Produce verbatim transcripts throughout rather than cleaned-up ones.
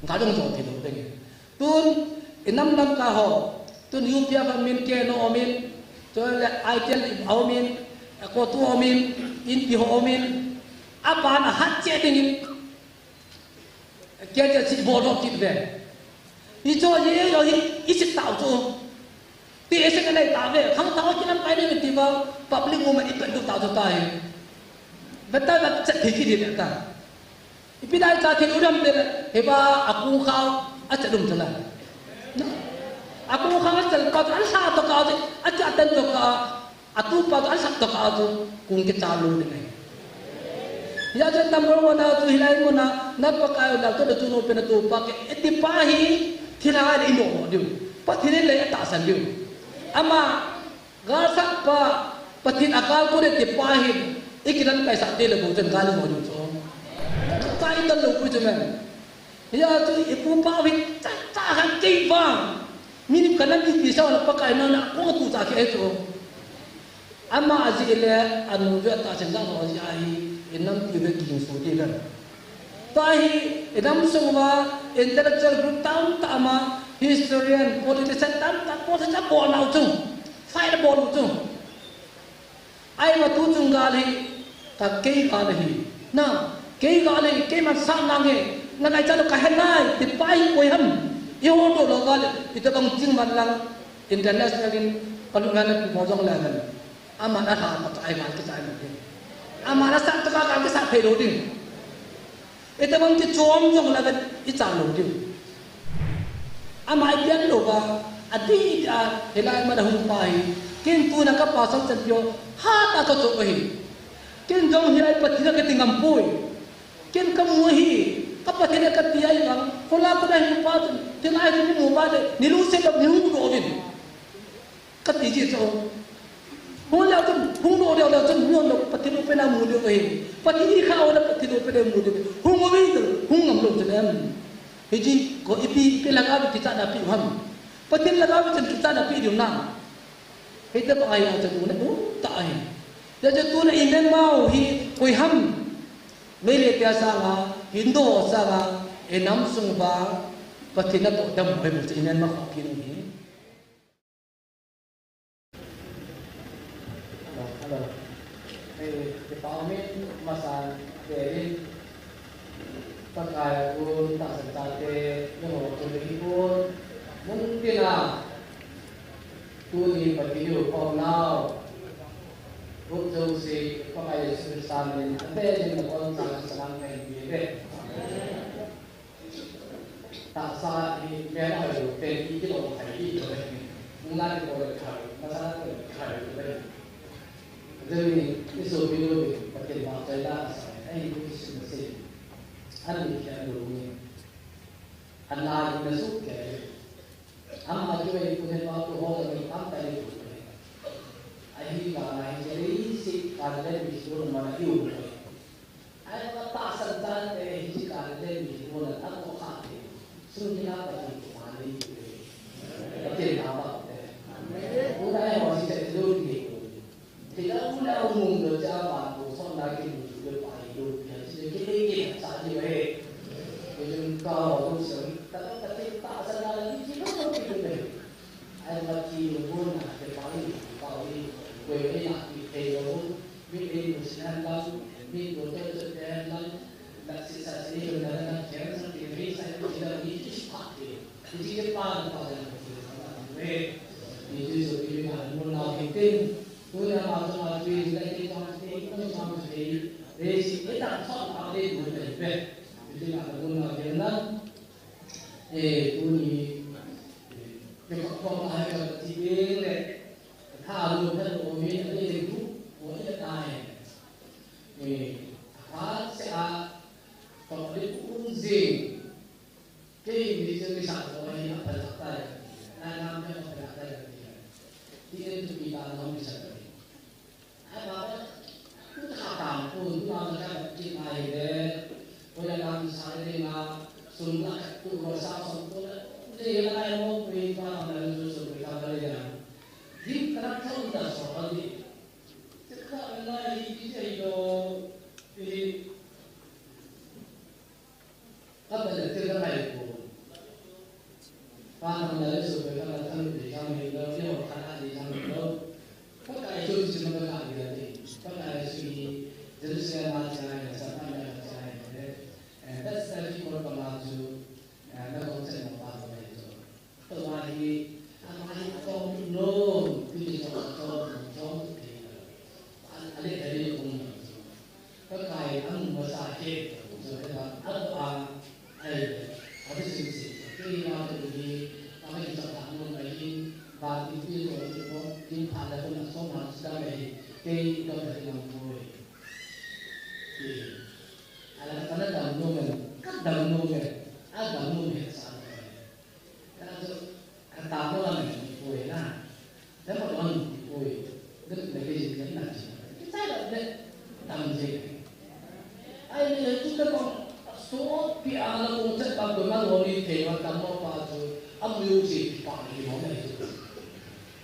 Ka jong jong thei lou ding. Tun, i nam lam ka ho. Tun U P F a min ke no omin. Tun le I T L a omin. Ko tu omin. Inpi ho omin. Apa na hat che ding in. Ke ke si bo do kit ve. I cho ye yo hi, i sit tau chu. Ti e se ka nei ta ve. Khang tau ki lam kai ne ti ba. Public woman i pen du tau chu ta hi. Ve ta na chat thei ki di ta. Ipi dai cha thil u dam te le, hiba a kung khao, a cha dum cha la. A kung khao a cha pa, a sa to ka, a cha tan to ka, a tu pa, a sa to ka, a tu kung ke cha lu ding ai. Ya cha number one a tu hilai mo na, na pa ka la to tu no pe na tu pa ke, e ti pa hi, thil ha le i mo mo diu. Pa thil le ta san diu. Ama, Galsat pa, Pathen a gal ko le ti pa hin, i kilan kai sa te le bo chen gal mo ju cho. Kai ta lo pu chu men. Ya chu i pu pa hin, cha cha han kei vang. Mi ni kanan ti ti sa la pa kai na na ko tu cha ke cho. Ama a ji le, anu ve ta chen da lo ji a hi, i nam ti ve king su ti ve. Tua hi, i nam sung uva, intellectual group tam tam a, historian, politician tam tam, politician ko nau chung, fight bol chung. Ai ma tu chung gal hi, ka kei gal hi. Na, kei gal hi, kei man sa nang hi, na ngai cha lo ka hen nai, ti pa hi koi ham, i ho do lo gal, i ta bang ching man lang, international in, ka lu ngan na pi mo jong le ngan. Ama na ha ma chai ma ki chai ma ki. Ama na sa to ka ka ki sa phei lo ding. Ita bang ki chom jong la i cha lo ding. Ama i pian lo ba a di a hilai ma da hung pa hi. Kin tu na ka pa sang chan pio ha ta ka cho hi. Kin jong hilai pa ti na ka ti ngam poi. Kin ka mu hi ka pa ti na ka ti ai bang. Ko la ko da hung pa tu. Ti lai tu mu ba de. Ni lu se ka ni hung ro vin. Ka ti ji chu. Hung leu chun, hung lou leu leu chun, hung lou, Pathen u pen a mu leu ahi. Pathen i kha u le Pathen u pen a mu leu. Hung u vi chu, hung ngam lou chun em. Hi ji, ko ipi, ipi lhagao kicha na pi u ham. Pathen lhagao chun kicha na pi diu na. Hi ta pa ai a chun u na, u ta ai. Ya chu tu na i men mau hi, koi ham. Mei le tia sanga, Hindu sanga, e nam sung ba, Pathen na to dam hoi bu chu i men ma kho pi nu hi. Hello. Hello. Eh, department masa terin Pakai a kon tahsan chate, Jehovah kon hi kon, mun tina, tuni Pathen u kon nau, Ruth Josie, Pakai Jesu Christa min, ate jin na kon sa sa nang ngai bi be. Tahsa hi mel a hoi lo, pen i kilom khai i lo le. Nungna kikoi le khai, masana kikoi le khai lo le. Jemi, i sopi nu hi, Pathen vahchoina asai, ahi tu kisin na sei. An mi khel lo ni. An na hi na suk khel. Ama chu ei pu ne pa tu ho la mi tam ta le tu. Ahi ka na hi jeri si ka le mi su ma na hi u. Ai, ka tahsan chate, hiche ka le mi hi, mo la, a ko kha te. Sum ni a pa ti ko ma ni te. Ka te na ba te. Ko na ai mo si te lo ni ko. Te la u la u mung lo cha ba ko so na ki mu lo pa ni lo. Ya si ke ke ke sa ni we. Ko jun ka wa lo sa. Ta ta te tahsan na ni ki lo ko ki lo. Ai, ma ki lo mo na te pa ni, pa ni. Ko ye na ki te lo. Mi ei mu sin hen lang, mi doctor chu te hen lang, na sisa si ei na na cancer ti mi sa ei ti la mi ti si pa ti. Ti ti pa na pa na ti na ti. Ni ti so ti na mo na ti ti. Tu na ma so ma ti la ti pa ti ko ma ti. Re si e ta so pa ti mo ti pe. Ti na mo na ti na. E tu ni. Ni pa ko ma ha ti le. Tha lu tha lu mi a le lu, o le ta e. E, a se a, to le ku un zing. Ke mi se mi sa to ni a pa la ta e. Na na me a pa la ta e. Ti en tu mi ta no mi sa ta e. A pa pa, tu tha ta ku, tu ma ta ti ma e le. Ko ya na mi sa le na, sum la tu ro sa sum tu le. Ni la mo ku pa ma le su su ta le ya. Ding kana thon ta so ka di. Te ka na hi ki te do. Hi. Ka ba le te ka ngai ko. Pakai chu chu na ka ka dia ni. Pakai chu hi Jerusalem a chai, Satan a chai, eh, that's the people kama chu, eh, na ko chen ma pa ko ni chu. Tua hi, ama hi tong nom, ti ni tong, tong, tong, ti. A, a le, a le, um. Pakai, ang masa ke, so, eba, a, a, ai, a, ti sin si. Ti ma, ti ni, a, ma, ki, ta, ta, nom, ai, ba, ti, ti, ko, ti, ko, ti, pa, la, ko, na, so, ma, sa, mai, ti, ko, ti, nam, ko, ti. Ala, ka na dam nom, ka dam nom, a dam nom, sa, mai. Ka chu, ka ta mo la ni poi na. Da ma don ni poi. Da na ke ji na na ji. Ki sai da de. Tam ji. Ai ni chu da ko so pi a na ko che pa ko ma lo ni te ma tam mo pa chu. A mu ji pa ni mo na ji.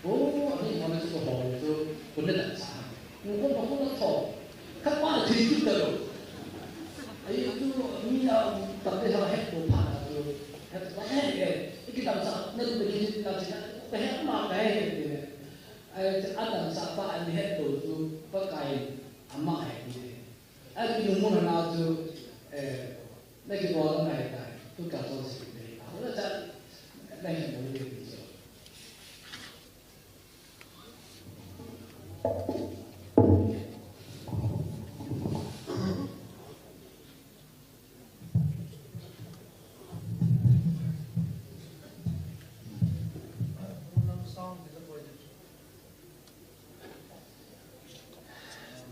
O, ani mo na chu ko ho chu. Ko ne da sa. Ko ko ko na to. Ka pa ji chu da lo. Ai chu mi a ta de ha he ko pa chu. He, he, he, i kidamsah, na lu bagi na china, he, ma, he, he, he. Ai, a damsah pa, a ni het to chu, Pakai, ama het ni. Ai, ki nu mun na chu, eh, na ki bol na he ta, tu ka to si ni. A, na cha, na he mo ni so.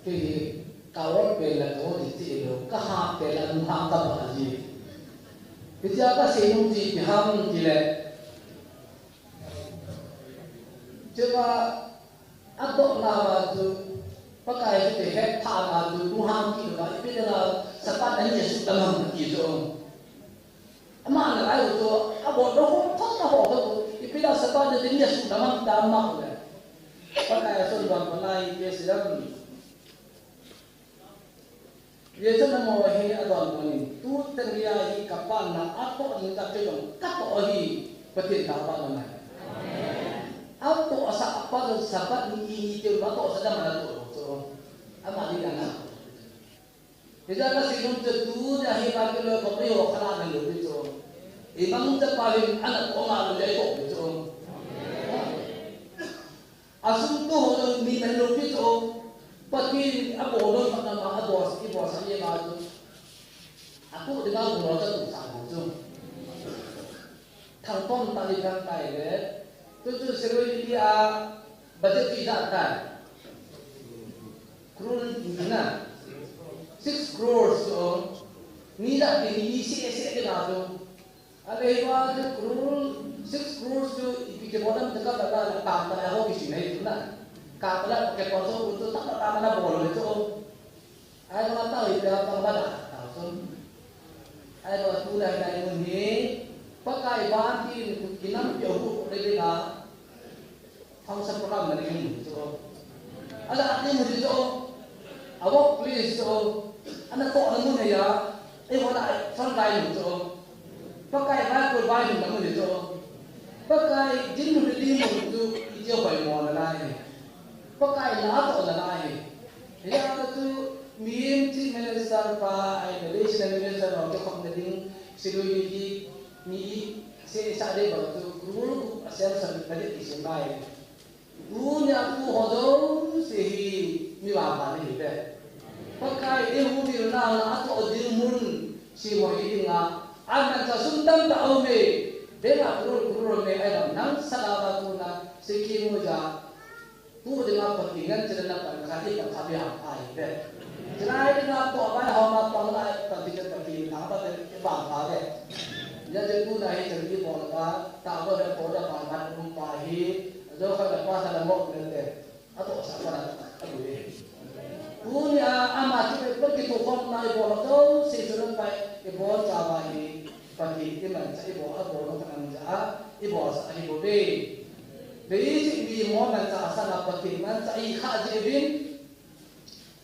Kei hi ka ol pen la ka ol ti ti lo, ka ha pen la nu ha ka ba ji. Hitia ka sei nom ti ti ham ti le. Chua a dohna va chu, Pakai chu te het pha va chu, nu ha ki va, ipi la, Satan a ni su ta mang ki chu. Ama na lai chu, a bo do ho, thot na ho, thot, ipi la Satan a ni su ta mang ta ma le. Pakai a son van va lai, ke si lam. Ye chun amo hi a don monin, tu teng lia hi ka pan na a to ni ta ke jong, ka to hi Pathen ta ba na mai. A to sa a pa sa ba ni i ni te ba to sa da ma na to to. Ama ni da na. Ye ja ka si nung te tu ja hi ba ke lo ko ri ho khala na lo ni to. I mang ta pa hin ana to ma lo le to to. A sum to ho jong mi man lo pi chu. Pathen a bol lo khat na ma a bol sa, i bol sa ye ma chu. A tu de ma bol lo cha tu sa lo chu. Thang ton ta ni thang tai le. Tu chu seroi ni a budget ki ja tai. Crore ni na. Six crores chu. Ni la ni ni se se de ma chu. A lei va chu crore, six crores chu ipi ke bol dam te ka ta la ta ta ho ki si nei tu na. Ka ta la ke bol so tu ta ta ta na bol le chu. Ai ma ta i ka pa ba da ta so. Ai ma tu na dai mun ni. Pakai ban ki ki nam pyo hu le de ga. Function program na ding mun chu. Ala a ding mun chu. A work place chu. Ana to na mun ya. Ei ho na front line mun chu. Pakai ba ko ba mun na mun chu. Pakai ding mun ding mun chu. I je hoi mo na lai. Pakai na to na lai. Ya chu mi chief minister pa ai Malaysia minister no ke khom na ding. Silui ki mi Se sa de ba chu crore a sem san ka de ti sin bai. Tunia tu ho jouse hi mi vangpha nahi ve. Pakai ding mun ding na na a to ding mun si ho hi ding a. An man sa sum tam ta o me. Ding a crore crore me ai lam nang sa la ba tu na si ki mu ja. Tu dinga Pathen ngen chilna pan kha i pan kha bia ai ve. Chilai dinga to bai ho ma pang lai Pathen, Pathen na ba te ba kha ve. Ya te tu na hi te ni bol ba ta ba le ko da ba ma um pa hi. Jo kha da pa sa da mo ne te. A to sa pa da a bu e. Tunia ama chu pe ki to khom na i bol to se chu na pai i bol cha ba hi. Pathen i manchah i bol, a bol nung khat nung ja a, i bol sah ahi bou ve. Leiset mi mo manchah a sang a Pathen manchah i kha jeh uvin.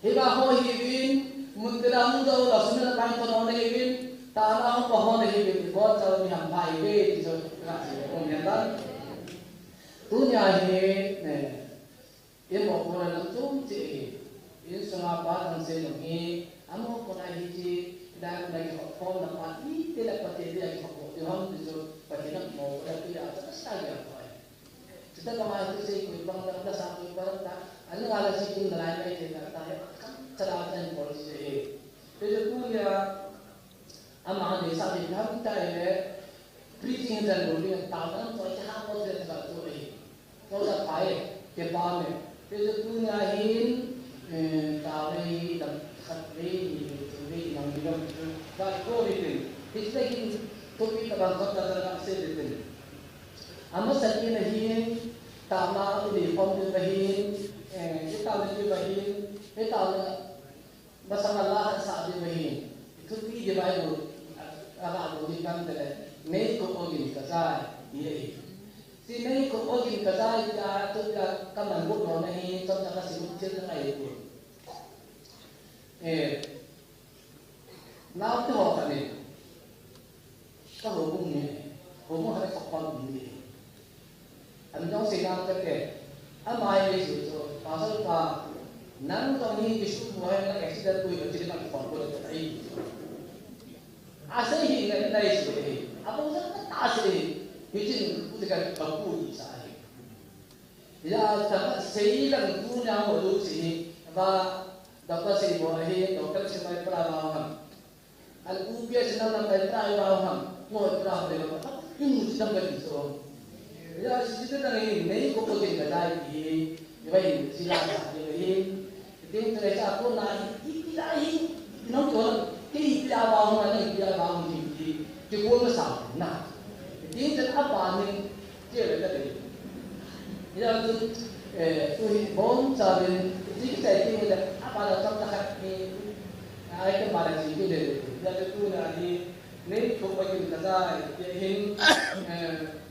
Hiva ho hi uvin, mun tina hung jou la sum le pai to na hi uvin. Tahna hung pa hon ahi ve, i bol chal mi ham pha hi ve, ti chu ka sei um hen lang. Tunia hi, eh, i moh kona lam chom cheh hi. Insunga pa dang sei jong hi, a moh kona hi chi, dai kona kikhop khom na pa, i te le pa te dia kikhop khom ti ham ti chu, pa te na moh kona tu ya, ta sa ya pa. Chuta kama tu sei koi bang ta, ta sa koi bang ta, ani wala si kin na lai mai te ta, ta ya, ta la ta ni bol sei. Te tu ya, Ama deisah ding ham ta le, preaching chan bol ding ta, ta to cha ha ko te ta to e. To ta pai, ke pa me. Te tu na hin, eh, ta le, ta khat le, ni le, tu le, nang ni lam tu. Ta ko ni le. Ti le hin, to pi ta ban ko ta ta se le. Ama sa ki na hin, ta ma tu ni pom tu ba hin, eh, ta le tu ba hin, ta le Masanga la han sa di ba hin, i thupi di Bible, a, a, a, di kan te le, nei ko ogin ka jai, i e. Si nei ko ogin ka jai, i a, tu a, ka man bu lo na hi, to ta ka si mu thil na ai ku. Eh, nau te ho ka ni. Ka houbung ni, houbung hale ka pal ni. An jong sei dan ka te, ama hi sei chu, pasal pa, nang jong hi Jesu bu hai na accident pui ka chili ka phone ko ka ai. A sei hi na na sei hi, a bang sa ka ta sei hi, hi chin ku te ka ka pu ni sa hi. Ya ta sei lang tu na ho lu sei hi, ba, doctor sei bo hi, doctor sei mai pra ba ham. An U P S nam nam kai try ba ham, mo try ba ham, in mu nam kai so. Ya si si ta ni nei ko ko tin ka dai ki, ni bai si la sa ni bai. Tin ta sa ko na i ti la hi, no ko ke i ti ba ham, ni ti ba ham ti ti ko ma sa na. Tin ta a ba ni Ti le ka dei. Ina tu, eh, tu hi bom sa din, ti ki sai ti le, a pa la tam ta khat ni, ai ka ma la ti ki le. Ina tu tu na ni, nei ko pa kin ka dai, ye hin, eh,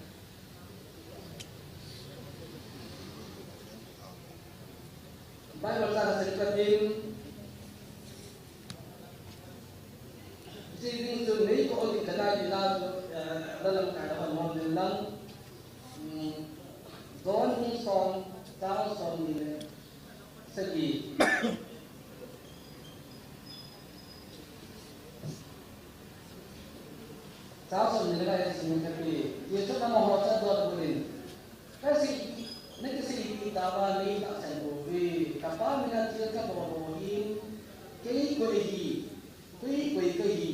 Bible sa ka sen ka tin, Sibing chu nei ko oti ka dai di la chu, eh, la lam kai la hon hon din lang. Hmm, John bung som, chang som ni le sagi. Chang som ni le sagi ka pi. Jesu na mo ho cha dot bulin. Ka sei, na ka sei ti tava nei tahsan pouve. Ka Pa mina thil ka bol ho hin, kei koi hi, koi koi ka hi,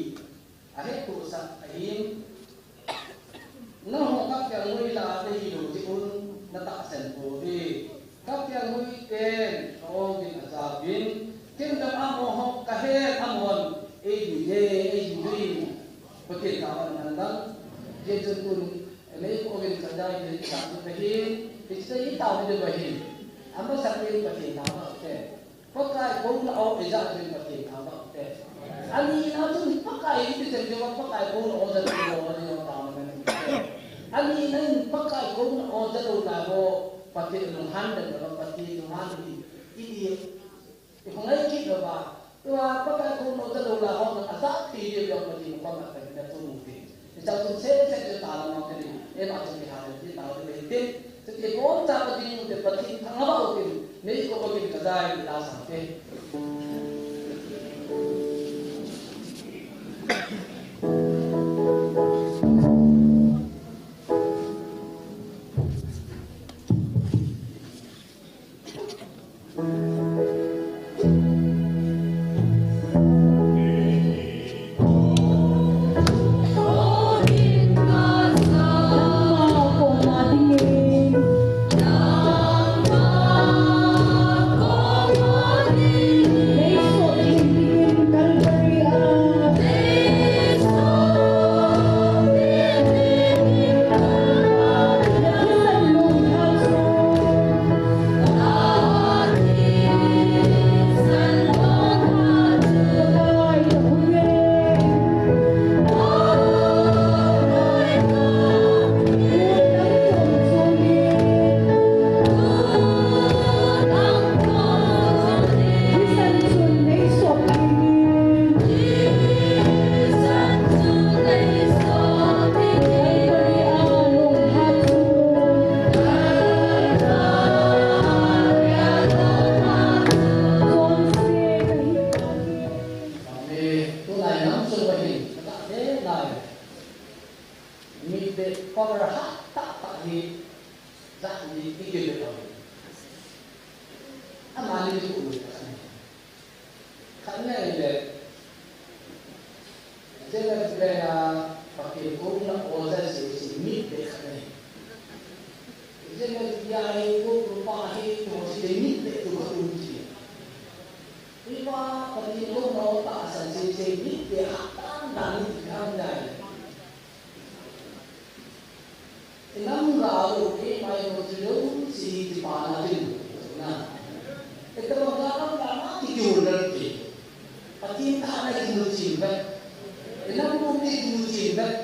ahettohsah ahin. Nangho ka kelngoi la na hilou jeh un na tahsan pouve. Ka kelngoi ten ka ongin ajaovin, ken jong amaho ka het amahon eidui e, eidui e. Pathen thangvah in umhen lang. Hijeh chun tun Nei ko uvin ka dai ni sa tu ka hin, hiche hi tao ni ba hin. Amasan in Pathen thangvah u te. Pakai kouna o ija tu Pathen thangvah u te. Ani na tu Pakai hi ti chen jo Pakai kouna o ja tu lo ni o tao na ni. Ani na in Pakai kouna o ja lo na ho Pathen lunghan de na Pathen lunghan hi. Idi I khongai kit lou va, tua Pakai kouna ja lou la ho, a ja thei diu jong Pathen koma Pathen na thum u te. I chang chun sese chu ta la ma te ni, e ma chun ki ha le, ti ta le te. Te te ko ta Pathen u te Pathen thangvah u te, nei ko ko kin ka jai la sa te. Mit beh power hat tah tah hi, jat ni i kibeh lou. Amani ni ku u ta ni. Khat na ile, James Blake a Pathen kouna oja sese mit beh khat na hi. James Blake a hi ko ko pa hi ko si de mit beh tu ko tu si. Ipa Pathen kouna oja sese mit beh hat tah tah ni ti khan dai. Inam ga u, keima u chu jouse hi kipana ding u na. Itobang ga lam ga ma kihol lal te. Pathen thahna kimu chin vet. Inam u kimu chin vet.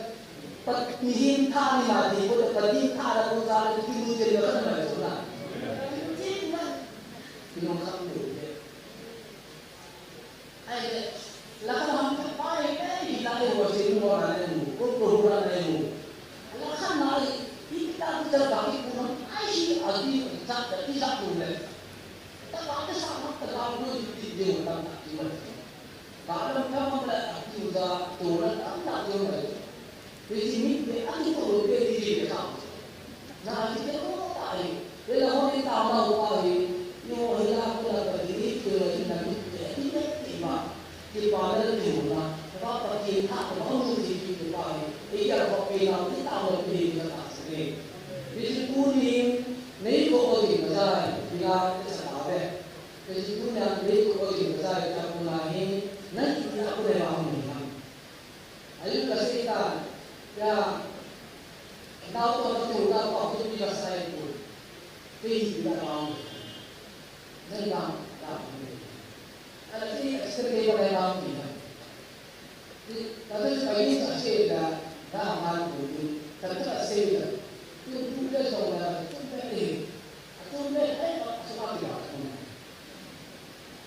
Pat mihem thahna ma ti ko Pathen thahna ko ja kimu chin vet na u na. Chin vet. Kinong kham te. Ahile, la ka ham ka pa e, e, la e wo se ni wo la e wo, ko ko hu la e wo. La ka na e, i ta ku ta ba ki ku no, ai si a di ta ta ti sa ku le. Ta ba ta sa ma ta ba ku di di di wo ta ta ti wo. Ba la ka ma la a ti wo ta to la ta ta ti wo le. Hiche mit beh a kitoh lou beh ti hi ka. Na kitoh lou tai. Vela hon in tama u pa hi. Eiho hi la ko la pa ti hi kitoh lou in na mit beh a kitoh ti ma. Kipana la ti u na. Ka pa ti tha ko hon ti ti ti pa hi. Eiho ko pe na ti tama u ti ka ta se. Hiche tuni nei ko ko ti ka jai. Ila te sa ta ve. Hiche tuni nei ko ko ti ka jai ta ko na hi. Na ti a ko le ma hon ni na. Ayu ka sei ta, ya, nau to ka tu, nau to tu ni ka sai tu. Kei ni la bang. Nai bang, bang. Ala ti extra kei ba nai bang ni. Ti, ta tu ka ni sa sei ta, na ma tu ni, ta tu ka sei ta. Tu tu le so na, tu le ni. Tu le ai ba so ma ti ba.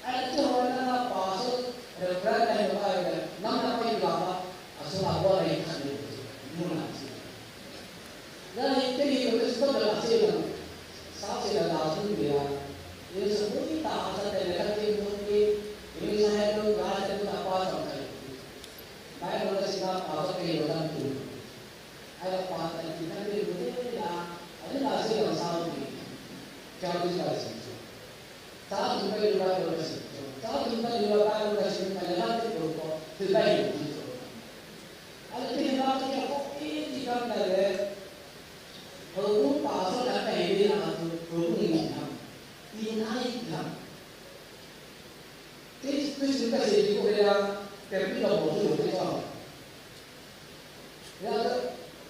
Ai, chu hoi na na pastor, reverend ai lo ai le, nam na pai la ba, a so la bo ai khan ni, mu na si. Na ni te ni ko stop la se na, sa se la la su ni ya. Ye so mu ni ta ha sa te le ka te mu ni, ye sa he lo ga te mu ta pa sa kai. Bai lo na si na pastor ke lo na tu. Ai pa ta ni ka te mu ni la, ai la se la sa ni. Kya ni la si. Sa thum ka liu Bible ka sim chu. Sa thum ka liu Bible ka sim ka le la te ko ko. Thil ka hi ti chu. Ale te la te ko e ti ka na le. Houbung pastor la ka hi le na tu. Houbung ni na. Ni na i na. Te tu sim ka se ti ko ya. Ka pi ka bo tu ko. Ya,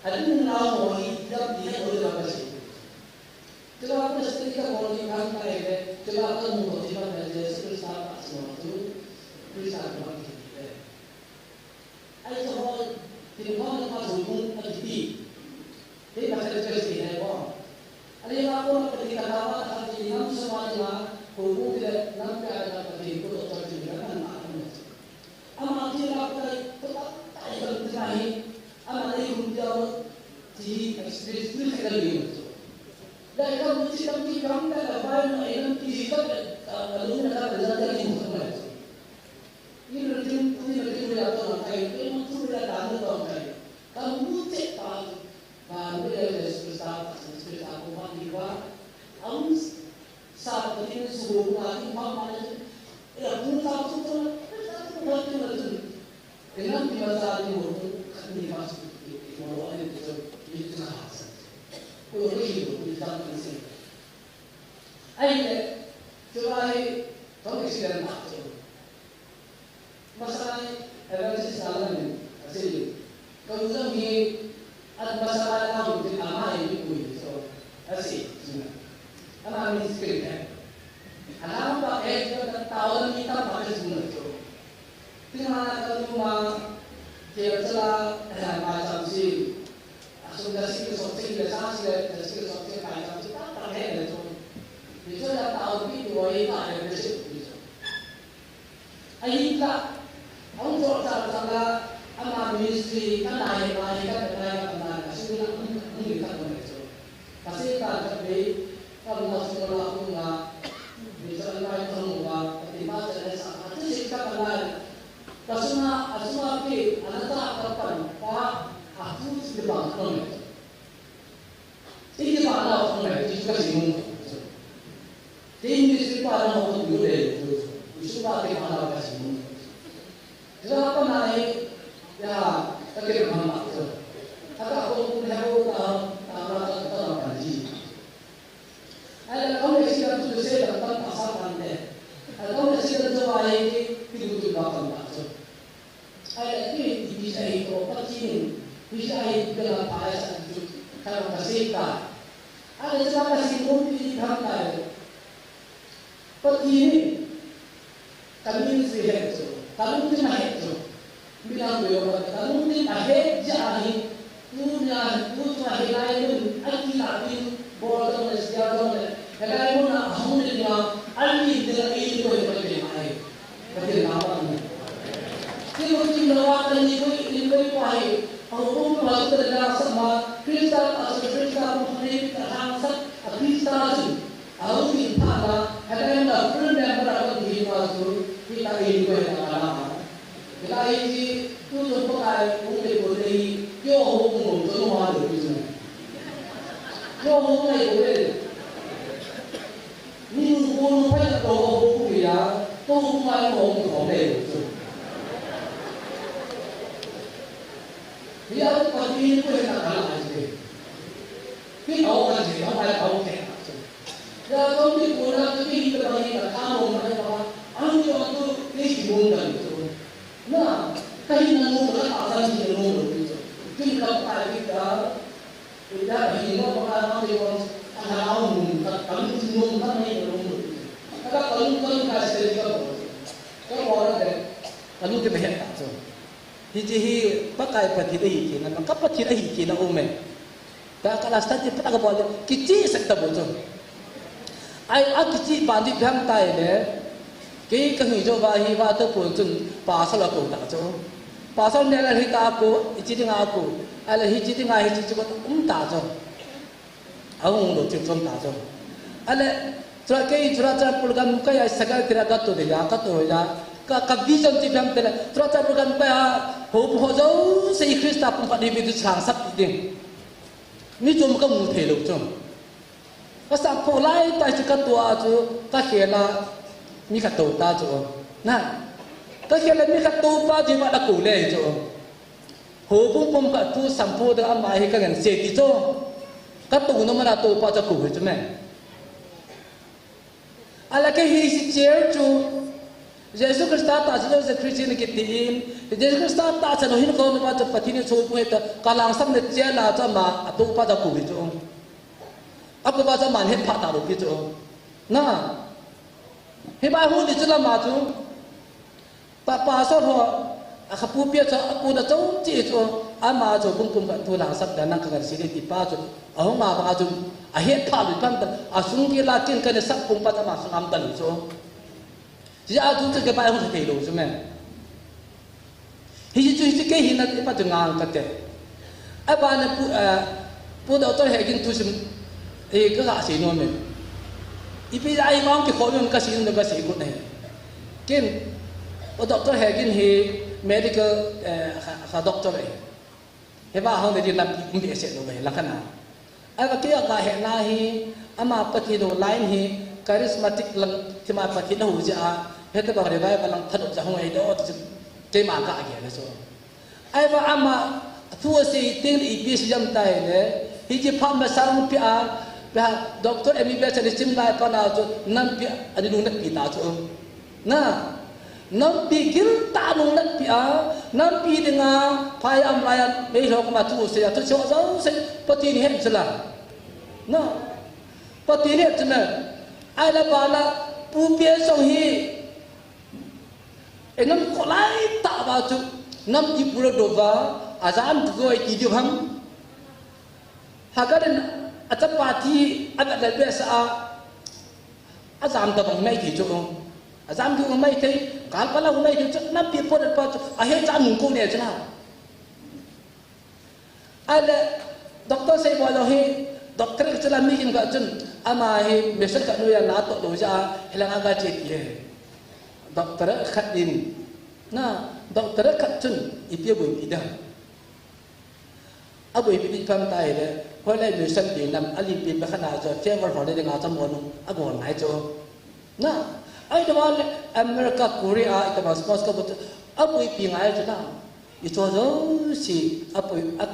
adin na mo ni da ti ha ko da ka se. Chula Christian ka bol ni kan ka le, chula ka mu ko ti kan ka Jesu Christa pa so tu, Christa pa ti le. Ai to ho, ti ko na pa so mu a ti ti. Te ka sa ka si ne ko. Ale na ko na ti ka ta wa ta ti nam so ma ti ma, ko mu ti le nam ka na ka ti ko to ti na na na. Ama ti la ka to ta ta ka ti na hi. Ama nei kum dia ti experience tu ka ni. Dai ka mu ti kam ti kam da ka bai na ai nam ti ka ka lu na ka da ka ni mu ka. Ni lu tin ku ni lu tin ya to na kai, ni mu tu ya ta na to kai. Ka mu ti pa ba lu ya Jesu Christa, Jesu Christa ko ma ni ba. Am sa pa ni su ko ma ni ma ma ni. Ya ku ta tu to na, ta tu na tu. Inam ti ma sa ni mo tu, ni ma su ti, ti mo lo ni tu, ni tu ha sa. Ko ni mo tu ta ni se. Ai le, tu ai, to ni se na tu. Masai, evangelist na la ni, a se ni. Ko ni hi, At masala na mu ti ama e ni ku ni so. Asi, sina. Ama ni skill hai. Ana pa e ni ta ta wa ni ta pa ni sina so. Ti ma na ka tu ma, ke sala, ma sam si. Asu da si ke so si le sa si le, da si ke so si ma sam si ta ta he le so. Ni so da ta wa ni ni wa ni ta he le si ni so. Ahinla, ahung jot chal chal a, ama ministry, ka nai, nai, ka nai, ka nai, ka sung a, hung, hung in ka nai chu. Ka sei ta ka bei, ka ma sung la hung la, Kipana kong le. Kipana kong le, Jesu ka simung. Kei ni sipa na mo ko le. Jesu ka kipana ka simung. Jesu ka na e, ya, ka kipana ka. Haka ko ko le ko ka, ka ka ka ka ka ji. Ai la kong le si ka tu se ka ka ka sa kan le. Ai kong le si ka jo ai ki, ki tu tu ka ka ka. Ai, ati, ipi sa ito, Pathen, ipi sa ito, kala pa sa ito, kala pa sa ito. Ai, sa pa si mo pi tham ta. Pathen, kami si het so, kami si ma het so. Bilang ko yo, kami si ma het ja hi. Tunia, tu tua hilai mun, akila pin, bol dong le, sia dong le, hilai mun a hong le dia, ali de la e ko ko ke mai. Ka ke la wa ni. Ti mo ti la wa ka ni ko ni ko pa he. Au ko pa ko la sa ma, Krista a so Krista ko ne ka hang sa, a Krista su. Au ni pa la, hilai na friend member a ko ni ma su, ki ta e ko la la. Hilai hi, tu tu Pakai, hung le ko le hi, kio ho hung lo, tu lo ha lo, tu tu. Kio ho hung le ko le. Ni nu ko nu pa ya ko ho hung ya, ko hung ma ko hung ko le, tu. Hi a ko ni ko na ka la ai. Ki au ka ji, au ai au ke. Ya, kau ni ko na tu ki ka ba ni ka ka mo na ka ba. Ang yo tu ni ki mo na tu. Na, ka hi na mo ka ka ka ni mo tu. Ki ka pa ki ka. Ida hi mo ka na ni ko. Ana au mo ka ka ni mo ka ni mo. Ka ka ka ni ka se ka mo. Ka mo na de. Ka ni ke be ta tu. Hiche hi Pakai Pathen ahi kei na, ka Pathen ahi kei na um e. Ka, ka la study pa ka bol, kichih sek ta bou chu. Ai, akichih pa di phang tai le, kei ka hi jo va hi va to pon chun pasal a ko ta chu. Pasal ne la hi ta ko, ichi ding a ko. Ai la hichi ding a hichi chu ko um ta chu. Ahung lo chim chom ta chu. Ale, chura kei, chura chura program kai ai sagal tira ka to de ya, ka to ya. Ka, ka vision ti pem tele. Chura chura program kai a, ho, ho jo se Krista pum ka di vi tu chang sap ti ding. Mi chom ka mu thei lo chu. Ka sa pho lai tai chu ka to a chu, ka khel a, mi ka to ta chu. Na, ka khel a mi ka to pa di ma da ko le chu. Houbung pumkhat thu samphu da ama hi ka ngen se ti chu. Ka to na mana to pa cha ko hi chu me. Ala ke hi si chair chu. Jesu Krista ta chu Jesu Christian ki ti in. Jesu Krista ta cha no hin ko na pa cha Pathen ni chu pu ta ka lang sam ne chair la cha ma a to pa cha ko hi chu. A ko pa cha man het pha ta ro ki chu. Na. Hi ba hu ni chu la ma chu. Pa, pastor ho, a kha pu pia chu, a pu na chau chi chu, ama chu pum pum ka tu la sap da nang ka si ti pa chu, a hung ma ba chu, a het pha lu pan ta, a sung ki la kin ka ne sap pum pa ta ma sung am ta lu chu. Ji a tu chu ke pa hung thei lo chu me. Hi chu hi chu ke hi na ti pa chu ngang ka te. Abana pu, eh, pu doctor Hegin thusim, eh, ka ga sei nom e. Ipi ja i mang ki khom ka sei nom ka sei got ne. Ken, o doctor Hegin hi medical, eh, kha, kha doctor e. Heba hong de din lam um be se lo be la kana. Ai, ka kei a ka hena hi, ama Pathen ho line hi, charismatic lang, tima Pathen ho ja a, heta ba revival lang thadok ja hung ai do, keima ka a gel a chu. Ai, ba ama, thu a sei teng le ipi si jam tai le, hi chi pha ma sang pi a, ba, doctor M B B S ni chim lai pa na chu, nampi a ni lung na pi ta chu. Na, nampi gil ta nung natpi a, nampi dinga, phai am lai a, mei lhok ma thu sei a, thu sei a, sei, Pathen hen sila. Na, Pathen hen sila. Ai la ba la, pu pia song hi, e nam ko lai ta ba chu, nampi pu lo do ba, a jan du goi ki di ham. Hagarin a chapa thi a vet le be sa a, a jam ta bang mai thei chu. A jam thu mai thei, kal pala mai thei chu, nampi po de pa chu, a he cha nung ko ne chu na. Ale, doctor sei bo lo hi, doctor ka chu la mi kim ka chun, ama hi, mission ka nu ya na to lo ja, helang a ga che ti he. Doctor khat in, na, doctor khat chun, ipi bo ipi da. Aboipi pi pam tai le, hoilai mission pi nam, alipi pe khana chu, favor hol le dinga chu mo nu, agol ngai chu. Na, ai da wal America, Korea, itama small ka bu chu, aboipi ngai chu na. I chu jouse, aboi, a,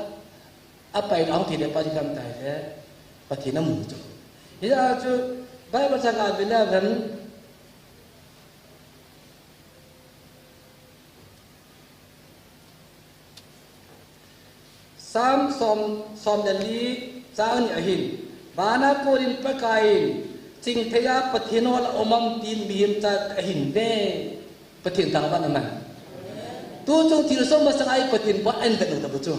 apai dang thi le pa ji kam tai le, Pathen amu chu. Hia chu, Bible chang a vin a vin, Psalm som, som le li chang ni ahin. Vana konin Pakaiyin, chingthei a Pathen hol a um am tin mihem cha ahin ve. Pathen thangvah in aman. Tu chung thilsoh masang a i Pathen pa ahin vet lou ta bu chu.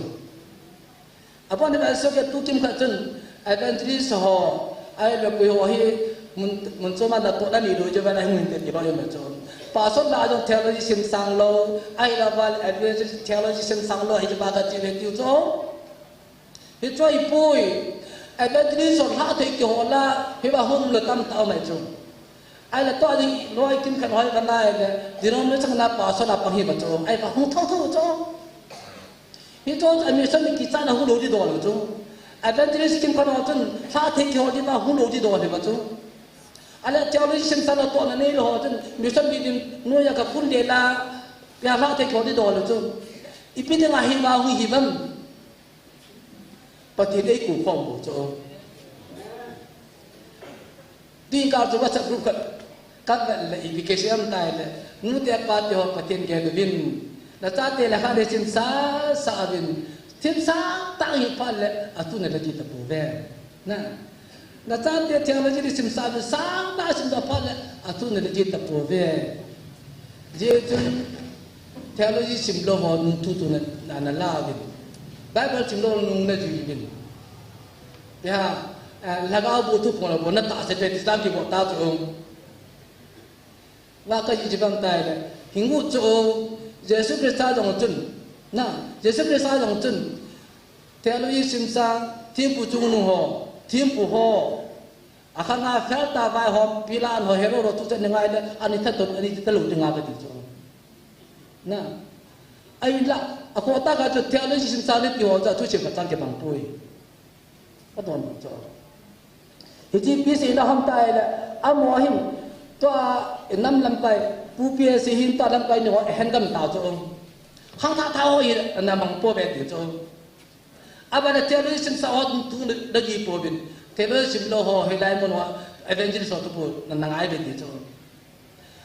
Abon ni ba so ke tu kim khat chun evangelist ho, ai le koi ho hi mun, mun chom a natoh na nei lou chu ba na hung hin te ti ba yo ma chu. Pastor la jong theology simsang lou, ai la ba evangelist theology simsang lou hi ba ka ti ve tiu chu. Hi chu ahipoi. Evangelist ho lha thei kihol a, hi ba hung lou tamtah um ahi chu. Ai la to ding loi kim khat hoi ka nai le, denomination a pastor a pang hi ba chu. Ai ba hung thou thou chu. Hi chu a mission ni kichai na hung lou di dol chu. Evangelist kim khat ho chun lha thei kihol di ba hung lou di dol hi ba chu. Ale theology simsang natoh na nei lou ho chun mission building noiya ka khun le la, ya lha thei kihol di dol chu. Ipi dinga hi ba hung hi bam. Pathen ei kou khom bou chu. Tuin ka chu WhatsApp group khat ka vet le ipi kisei am tai le. Nute pate ho Pathen gel uvin. Nachate le kha le simsa sa uvin. Simsa tah hi phat le atun le ji ta pouve. Na. Nachate theology le simsa uvin, sa tah simsa phat le atun le ji ta pouve. Hijeh chun theology simlou ho nungthu tu na, na, na la uvin. Bible simlou nung na ji uvin. Ya, eh, lhagao bu thu phong la bu na ta se pe ti sam ki bu ta chu. Wa ka ji ji bang tai le. Hingu chu, Jesu Christa jong chun. Na, Jesu Christa jong chun. Theology simsa, thempu chungnung ho, thempu ho. Akhanga fel ta vai ho, Pilat ho, Herod ho, tu chen ngai le, ani that to, ani that lou dinga ka ti chu. Na. Ai la, a ko ta ka chu theology simsa le ti ho cha, thu sim ka chang ke bang pui. Ka don chu. Hiti pi si na ham tai le, amo hin, tua nam lamkai, pu pi si hin tua lamkai ni ho, hen gam ta chu. Khang tha tha ho hi, na mang po ve ti chu. Abana theology simsa ho tu na ji pouvin. Theology simlou ho hilai mun ho evangelist ho tu po na ngai ve ti chu.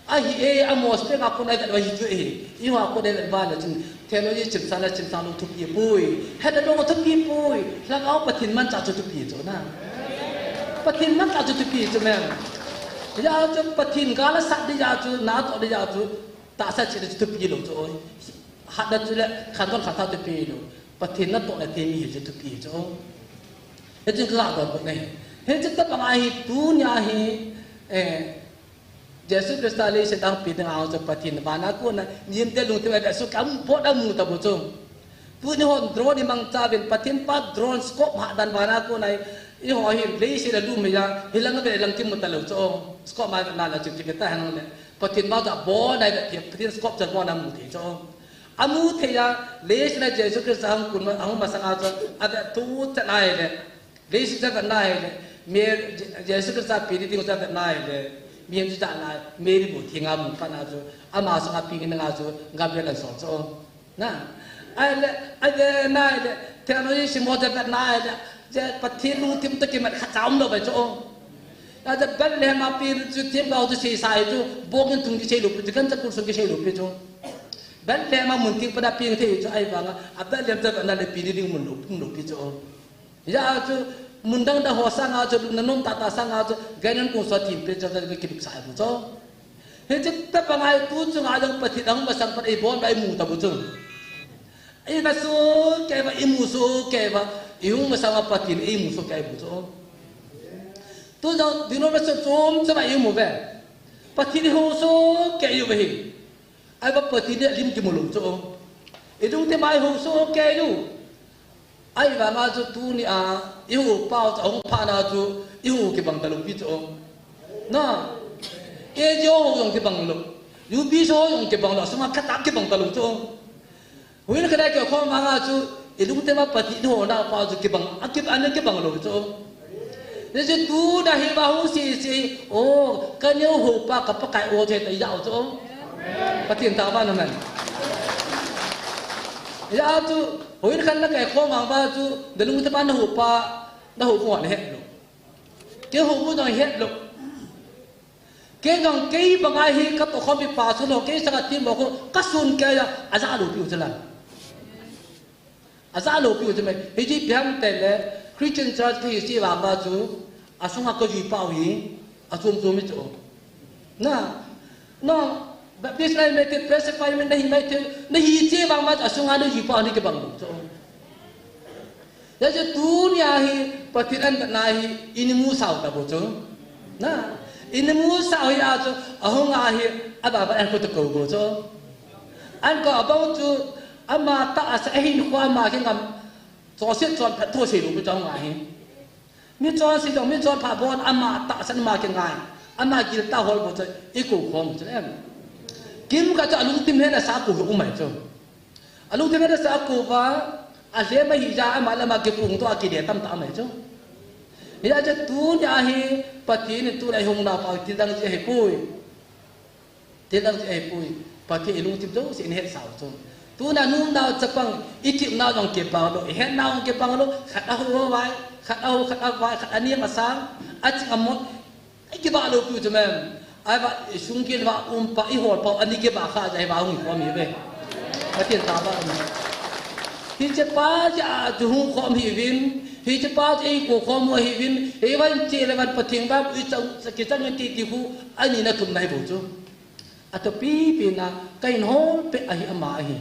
Ahi e, amo spring a kon ai vet va hi chu e. I ho a kon ai vet va le chun theology simsa le simsa lou thupi poi. Heta lou thupi poi. Lhagao Pathen manchah chu thupi chu na. Pathen manchah chu thupi chu men. Ya chu Pathen gal a sat di ya chu, natoh di ya chu. Tahsa chih le chu thupi lou chu oi. Hatna chu le khantoh khanthah thupi lou. Pathen natoh le thei mi hi chu thupi chu. Hichu ka don bou nei. Hichu tabang a hi tunia hi, eh, Jesu Christa leiset a hung pi dinga chu Pathen vana kona mihem te lungthim a ve su kam pot a mu ta bou chu. Tuni hon drone i mangcha uvin Pathen pa drone scope ha dan vana kona i ho hi leiset a lum hi a hilang ve lang kimu ta lou chu. Scope ma na la chu ki ta hang le. Pathen ma ta bon ai da thiam, Pathen scope cha bon a mu thei chu. A mu thei a, leiset a Jesu Christa hung kun ma, hung masang a chu, a ve tu cha nai le. Leiset cha ve nai le. Mi Je-, Jesu Christa pi di ding cha ve nai le. Mi chu cha nai, Mary bu thi nga mu pa na chu. Ama sanga pi ni nga chu, Gabriel an sol chu. Na. Ai le, ai le, nai le. Theology sim ho cha ve nai le. Je Pathen lungthim to kimat kha cha um lou ve chu. Aja Bethlehem a pi chu themgao chu seisai chu, bongin thung kisei lou pi chu, gancha kul sung kisei lou pi chu. Bethlehem a mun theng pat a peng thei chu, ahivanga, a Bethlehem chu ana le pi ni ding mun lou, um lou pi chu. Hijeh a chu, mun dang dang ho sanga chu, na nom tah tah sanga chu, ganun kung so thim pi chu, ka kidup sai bu chu. Hiche tabang a hi tu chunga jong Pathen ahung masang pat eibon ba imu ta bu chu. Iva sohkei uva, imu sohkei uva, ihung masang uva Pathen imu sohkei bu chu. Tu jong denomination chom chom a imu uve. Pathen ihung sohkei uve hi. Ahivang Pathen in alim kimu lou chu. Ilungthim a ihung sohkei u. Ahivanga chu tunia, ihupa chu ahung phat na chu, ihu kibang talou pi chu. Na, K G O ho jong kibang lou. U B C ho jong kibang lou, sunga khat a kibang talou chu. Huin khat a kikhom vanga chu, Ilungthim a Pathen hou nau pa chu kibang, a kibang, ana kibang lou chu. Hichu tuna hi va hung sese, o, kaneo hou pa ka Pakai o chu hita ijat u chu. Pathen thangvah in um hen. Ijat chu, houin khat na kai khom vang va chu, nalungthim a nahou pa, nahou pa nahet lou. Kei hou pa jong het lou. Kei jong kei banga hi katoh khom pi pa chu lou, kei sanga themmo khu, kasun kei a, ajah lou piu chu la. Ajah lou piu chu mai. Hichu ipi ham tile, Christian church kahi cheh vang va chu, asunga kajui pau hi, achom chom hi chu. Na, no, Baptist lai mai thei, Presbyterian nahi mai thei, nahi cheh vang va chu, asunga najui pau hi kibang lou chu. Hijeh chun tunia hi Pathen ahin vetna hi, inimusah u ta bou chu. Na, inimusah u hi a chu, ahung a hi, ababa ahin kou ta kou bou chu. Ahin kou a bou chu, ama tahsa ahin khua ama kingam, chonset chonphat thu asei lou bou chu ahung a hi. Mi chonse jong, mi chonpha bon, ama tahsa ama kingai. Ama giltah hol bou chu, ikou khom chu em. Kimkhat chu alungthim hena sa kou hi um ahi chu. Alungthim hena sa kou va, alhem ahi jeh a ama le ama kiphong toh a kide tamtah um ahi chu. Hijeh chun tunia hi Pathen in tuna ihung nau pa thil dang jeh ahipoi. Thil dang jeh ahipoi. Pathen ilungthim jouse in hetsah u chu. Tuna nu nao chapang, ikipnau jong kibang lou, ihetnau jong kibang lou, khat ahou vai, khat ahou, khat avai, khat anem asang, aching amot, ikibah lou piu chu mem. Ahivang, isung gel va um pa, ihol pa, ani kibah kha jeh a hi va hung khom hi ve. Pathen thangvah in um hen. Hiche pa jeh a chu hung khom hi uvin, hiche pa chu eikou khom u ahi uvin, hivan chele van Pathen va ichang, kichang ti ti khu, ani na thum na hi bou chu. Athupi pi na, kahin hol peh ahi ama ahi.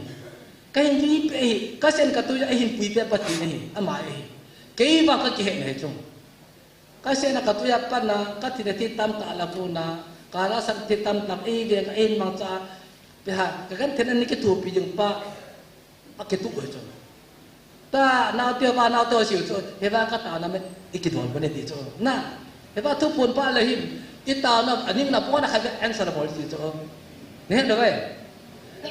Kahin ji peh ahi, kasen katui a eihin pui peh Pathen ahi, ama ahi. Kei vang kakihet na hi chu. Kasen a katui a pat na, kathi na thi tamtah la kou na, kala san thi tamtah, ei ve ka, ei mangcha, pe ha, ka kan then ani kithopi jing pa, akithoh u hi chu. Ta, naote va, naote siu chu, hiva ka taona me, ikidon bou ne ti chu. Na, hiva thuphon pa le hin, itaona, aning na pona kha answer bol ti chu. Nahet lou ve.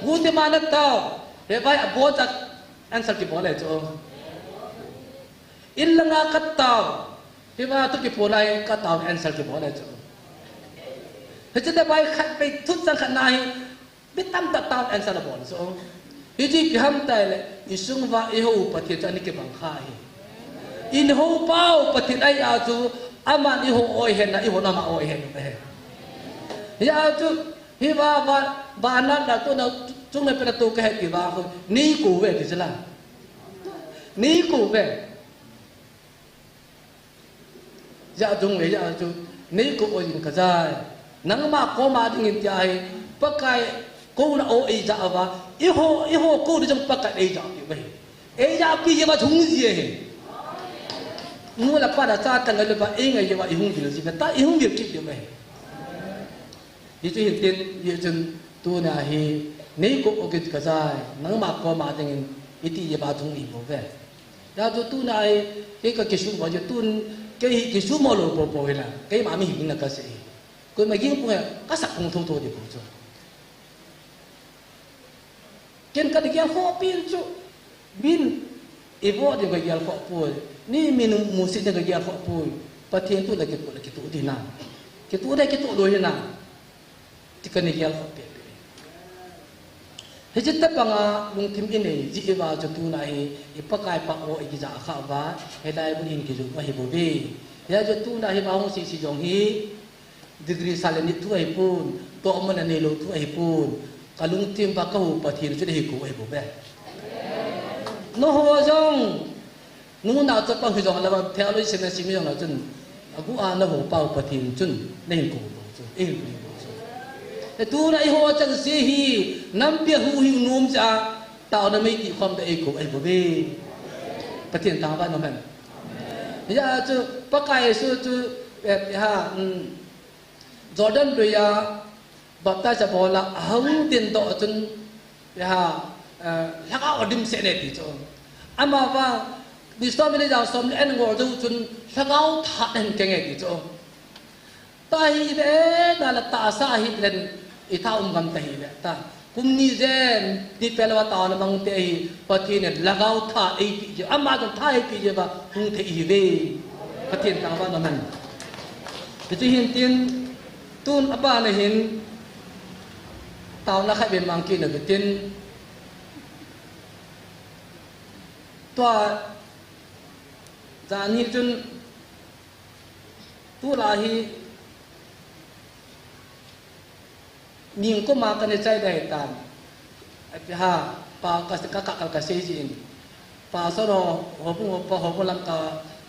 Guti ma na tao, hiva abol cha answer kibol le chu. In langa ka tao, hiva thu kiphon a hi ka tao answer kibol le chu. Hiche tabang khat pe thu chang khat na hi, mi tamtah tao answer abol chu. Hichu ipi ham tile, isung va ihou Pathen chu ani kibang kha hi. Ihou pau Pathen ahi a chu, aman ihou o ahi na, ihou na ama o ahi na. Hijeh a chu, hiva va, va na la tu na, chung na pe na tu kahe ti va khu, nei kou ve ti chu la. Nei kou ve. Hijeh a chu, hijeh a chu, nei kou o jing kajai. Nangma koma dingin tia hi, Pakai kouna o eija uva, eiho, eiho kou ding jong Pakai eija pi uve. Eija pi jeh uva hung ji ahi. Nu le pa na cha tang le pa ei ngai jeh uva ihung vil ji uve. Ta ihung vil kit ji uve. Hichu hin tin, hichun tuna hi, nei kou o kit kajai, nangma koma dingin iti jeh uva hung hi bou ve. Hijeh a chu tuna hi, kei kakisumil bou chu tun, kei hi kisumil lou poupou hi la, keima mihem na kasei hi. Koima ging pung he, kasah pung thotho ding bou chu. Ken kana gel khoh pen chu, min, ivo ding kagel khoh poi, ni min musit ding kagel khoh poi, Pathen thu le kitoh le kitoh ding na. Kitoh le kitoh lou hi na. Ti kana gel khoh pen pen. Hiche tabanga lungthim inei ji uva chu tuna hi, i Pakai pa o ikija kha uva, hilai mun hin kijot u ahi bouve. Hijeh a chu tuna hi va hung sese jong hi, degree sa le nit thu ahipon, tohmun anei lou thu ahipon, kalungthim va kahou Pathen chu nahin kou ahi bouve. Nahou jong, nunao chapang hijong le va theology seminary sim jong le chun, agu a nahou pau Pathen chun, nahin kou bou chu, eihin kou bou chu. Tuna ihou chengse hi, nampi a huhhing nom jeh a, taona mei ti khom ta eikou ahi bouve. Pathen thangvah in um hen. Hijeh a chu, Pakai Jesu chu, eh, ha, um, Jordan lui a baptize abol a, ahung dingdoh chun, ha, eh, lhagao adimset e ti chu. Amavang, ni som le li jong som le an ngol jou chun, lhagao that ahin keng e ti chu. Tahih ve, na la tahsa hih len, itha um gam tahih ve ta. Kum ni jen, ni pehlo a taona mang te hi, Pathen in lhagao tha eipeh jeh, ama jong tha eipeh jeh uva, hung thei ihiuve. Pathen thangvah in um hen. Hichu hin tin, tun abana hin, taona khat vei mang kit na tin, tua, jan hi chun, tulai hi, Ningkum a kana chai ding ahitan. Ati ha, pa ka, ka, ka, ka, kasei jin. Pastor ho, houbung, houbung, houbung lam ka,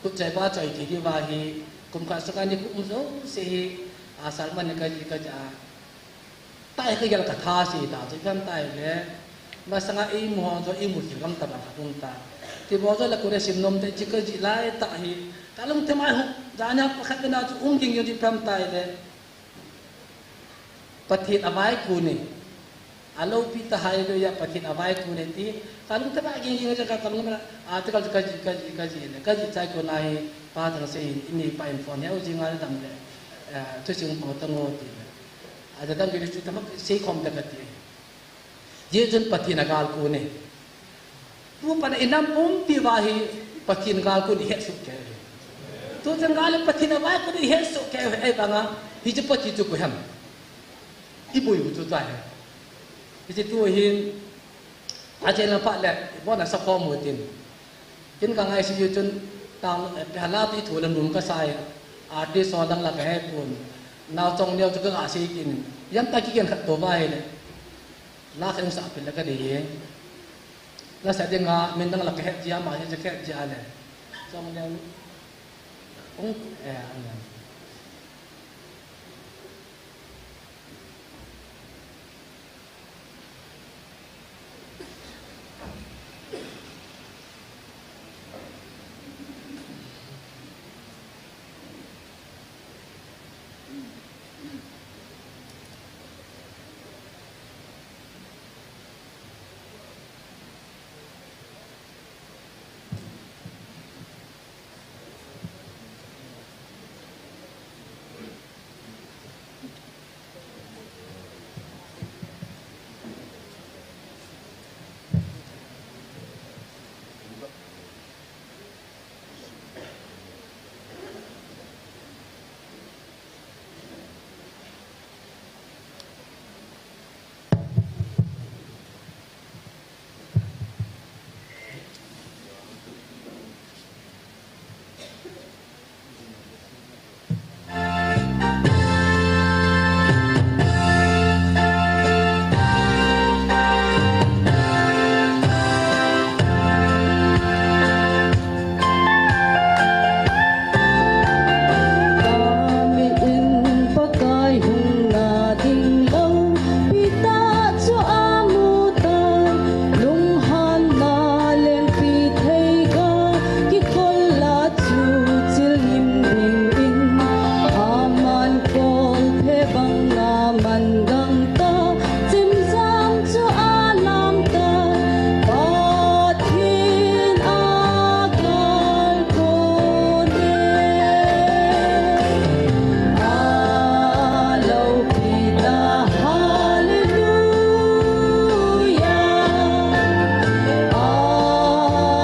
kut chai ba chai thei diu ahi, kum khat sung a nikho um jouse hi, a sermon ka ji, ka ja. Tai ka gel ka tha si ta, chu kan tai le. Masanga imu ho jo, imu ji gam ta ba ka tum ta. Ti bo jo la kure sim nom te chi ka ji lai ta hi. Ka lungthim a hi, jana pakhat na chu um ging jo ji pam tai le. Pathen avaikun e. Alopi ta, hallelujah, Pathen avaikun e ti. Ka lungthim a ging ging jeng ka, ka lungthim a, a, te ka, ka ji, ka ji, ka ji le. Ka ji chai kon a hi, pa Thangsei in, ini pa in phone he, u ji nga le dam le. Eh, thusim pang ta ngo ti le. A, da dam ki chu ta ma sei khom ta ka ti. Jeh chun Pathen agalkun e. Tu pan a inam pumpi uva hi Pathen galkun ihet soh kei u. Tu chun gal Pathen avaikun ihet soh kei u, ahivanga hiche Pathen chu koi ham. Iboi u chu tai. Hiche tu hin, achen lang phat le, ibon a sa khom u tin. Ken ka ngai si u chun tang, eh, pehla ti thu le nun ka sai. Artist ho lang la ka he pon. Nao chong neo chu ka ga sei kin. Yam ta ki ken khat to vai le. La khen sa pil la ka dei e. La sa ding a, min dang la ka het jia, ma hi ka het jia le. Chong neo. Ung, eh, ang. Pakai hung na ding lou, Peter chu amu tai, lunghanna lengpi thei ga, kikol a chu chil ngim ding in, aman kol phe bang a man gang ta, chimjam chu alam ta, Pathen a kal kone. Alopi ta, hallelujah.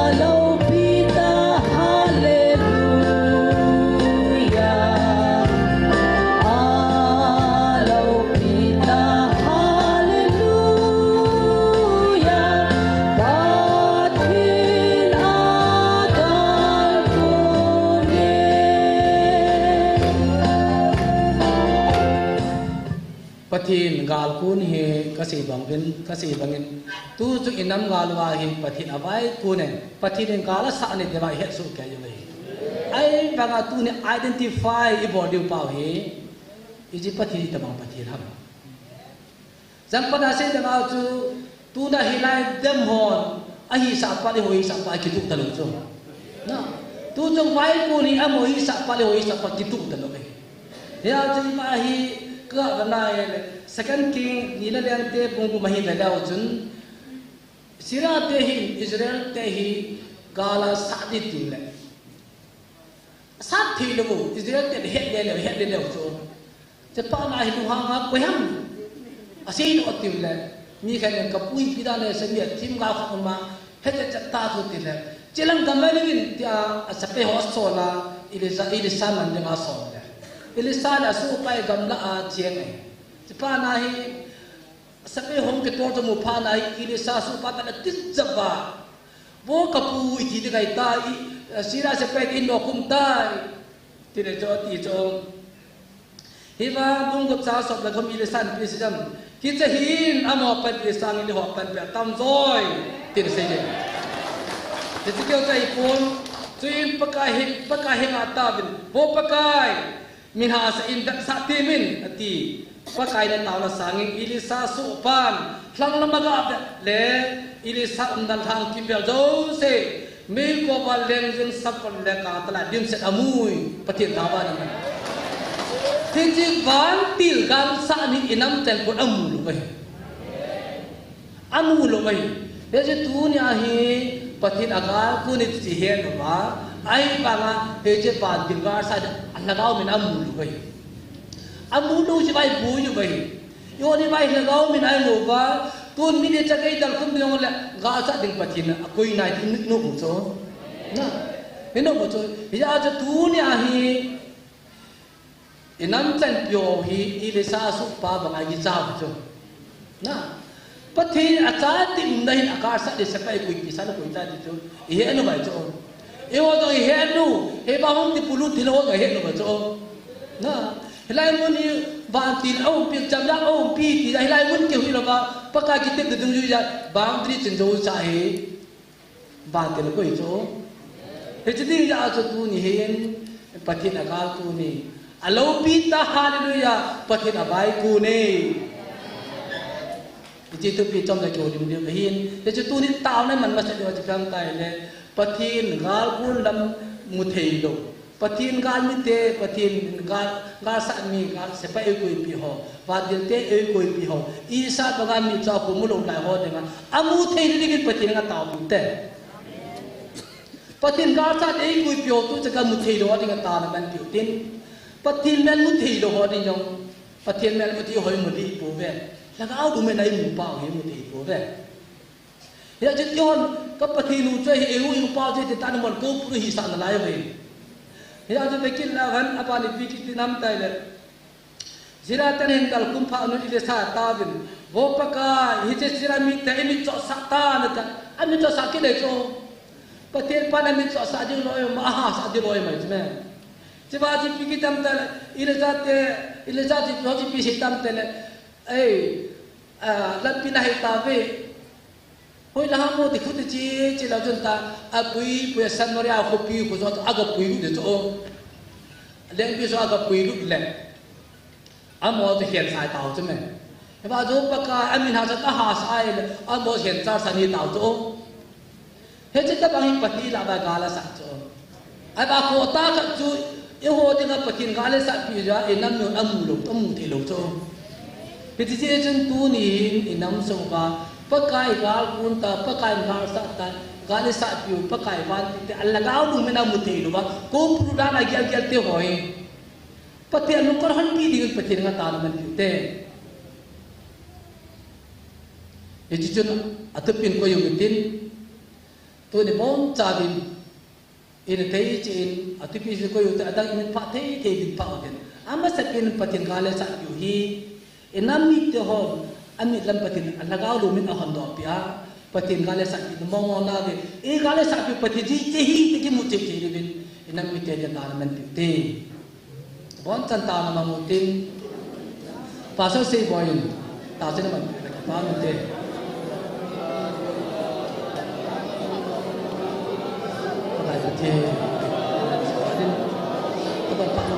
Alopi ta, hallelujah. Alopi ta, hallelujah. Pathen a kal kone. Pathen galkun hi kasei bang in, kasei bang in. Tu chu inam gal uva hi Pathen avaikun e. Pathen in gal asah ni ti va ihet soh kei u ahi. Ahivanga tuni identify ibol diu pau hi. Iji Pathen, itobang Pathen ham. Jangpat a sei ding a chu, tuna hilai dem hon, ahisah pa le hoi sah pa kituh talou chu. Na, tu jong vaikun hi amaho hisah pa le hoi sah pa kituh talou e. Hia chu ima hi, ka ga na e, Second King, ni le leng te bung gup ma hi ve leu chun, Syria te hin, Israel te hi, gal asah ding tin le. Sat thei lou, Israel te het le leu, het le leu chu. Che pa na hi lunghang a koi ham. Asei lou tiu le. Mi khat in ka pu ipi dan le se mi a thim ga khum ma, hete chat ta chu ti le. Chilang gam mai le vin tia, a sepai ho sol a, Elisa, Elisa man ding a sol le. Elisa le a sohpa hi gamla a cheng e. Chi phat na hi, sepai hung kitol chu mu phat na hi, Elisa sohpa khat a tijat a. Vo ka pu iti ding ahi tai, Syria sepai in lo kum tai. Ti le chu, ti chu. Hiva bung gup chang som le thum Elisa in ipi asei em. Kicha hin amaho pan Elisa in eiho pan beh tam joi. Tin asei e. Hiche keu cha ipon. Chuin Pakai hi, Pakai henga taovin. Vo Pakai, min hahsa in vetsah temin, ati. Pakai in ataona sangin Elisa sohpan lhang lam aga vet le Elisa umna lhang kimvel jouse meikol a leng jing sakol le kang tah a dimset amu e, Pathen thangvah in amu. Hiche vantil galsat hi inam chan pon amu lou ahi. Amu lou ahi. Hiche tunia hi Pathen a gal kon e ti hi ahet lou va. Ahivanga hiche vantil galsat hi a lhagao min amu lou ahi. Amu lou jeh a iboi u ahi. Eiho ni vai lhagao min a imu uva, tun mi ni cha kei dal khum ding le, galsat ding Pathen a koi nai ti i nom u chu. Na, i nom u chu. Hijeh a chu tunia hi, inam chanpi ho hi, Elisa sohpa banga kicha u chu. Na, Pathen a chate umna hin a galsat ding sepai koipi sa le koi cha ti chu. Ihet nom u ahi chu. Eiho jong ihet nom u, hiva hung ti pulut thil ho jong ihet nom u ahi chu. Na, hilai mun hi vantil a umpi, chamlhang a umpi ti, hilai mun keu hilou va, Pakai kitepna dungjuiya, boundary chin jou cha hi, vantil koi chu. Hiche ding jeh a chu tuni hin, Pathen a gal kon e. A loupi tah, hallelujah, Pathen a vai kon e. Hiche thupi chom le kihoulim diu ahin. Hiche tuni taona iman masa diu chu ipi ham itile, Pathen gal kon lam mu thei lou. Pathen galmite, Pathen gal, galsat mi, gal sepai eikoipi ho, vantilte eikoipi ho, Elisa banga mi chu amu lou lai ho dinga, amu thei dingin Pathen in ataopiu hite. Pathen galsat eikoipi ho tu chu kamu thei lou ho dinga taona manpiu hitin. Pathen mel mu thei lou ho ding jong, Pathen mel mu thei ho imu ding pouve. Lhagao dungjuiya imu pau hi imu thei pouve. Hijeh chun eihon, ka Pathen u chu ahi, eiho u pa chu ahi, ti tah in amahon koupuru hisah nalai uve. Hijeh chun vekit le aban ipi kiti ham itile, Syria ten hin dal khum phat un Elisa ataovin, Vo Pakai, hiche Syria mite imit chohsah tan, ati. Amit chohsah kit le chu. Pathen pan amit chohsah ding loi, ama ahahsat ding loi mai chu me. Chuva chu ipi kiti ham itile, Elisa te, Elisa chu ipi, ipi sei tam itile, ei, a, lampi nahe tauve. Hoilang ham mo ti khu ti chi, chi lou chun ta, apui, pui Samaria khopi khu jong aga puilut ding chu. Lengpi jong aga puilut le. Amaho chu hensah tau chu me. Hiva jong Pakai, amin hahsat ahahsat le, amaho hensah sah ni tau chu. Hiche tobang hi Pathen lah a gal asat chu. Ahivang khohtah khat chu, eiho dinga Pathen gal eisatpi jeh a, inam jong amu lou, amu thei lou chu. Hiti chun tuni hin inam sunga, Pakai gal kon tah, Pakai gal sat tah, gal eisatpiu, Pakai vantil te, alhagao dungjuiya amu thei louva, koupuru dan a gelgel te ho hi. Pathen lungkhat honpi dingin Pathen henga taona manpiu hite. Hiti chun athupi in koi u hitin, tuni bonchauvin, Ina thei cheh in, athupi chu koi u te, adang in pha thei thei din pha u tin. Amasapen in Pathen gal eisatpiu hi, inam mite hon, amit lam Pathen in alhagao dungjuiya ahondoh peh a, Pathen gal eisatpiu mong mong nave, i gal eisatpiu Pathen hi, hiche hi, ti kimu cheh cheh diuvin, inam mite din taona manpiu hite. Bonchan taona mang u hitin, Pastor Seiboi in, taona man, pa mite. Pakai Pathen. Pakai Pathen.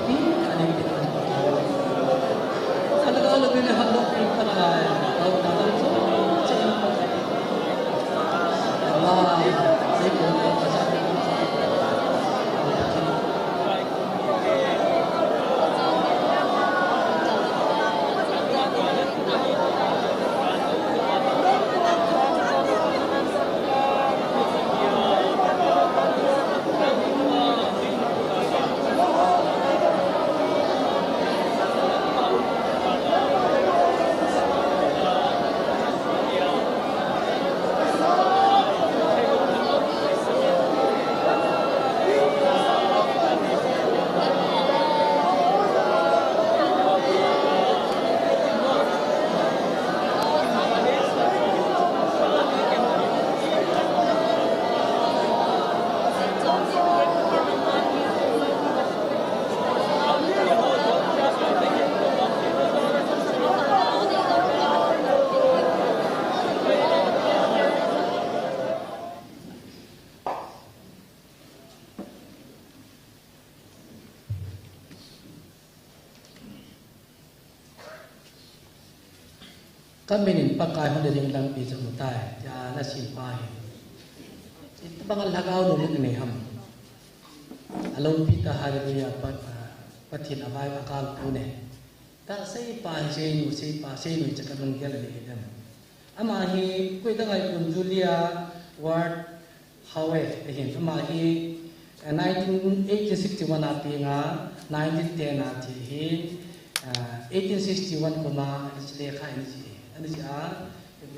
Ka min in Pakai hon le ding lampi chu mu tai, tia na sim pa hi. Itobang a lhagao lunglut nei ham. A lungpi ta, hallelujah, Pa, Pathen a vai a kal pu ne. Ta sei pa hi, sei nu, sei pa, sei nu cha ka lung gel le dem. Ama hi koi ta ngai kun Julia Ward Howe, ahin, ama hi, eh, nineteen, eighteen sixty-one a peng a, nineteen ten a thi hi, ah, eighteen sixty-one kum a, ani chi lekha ani chi, ani chi a,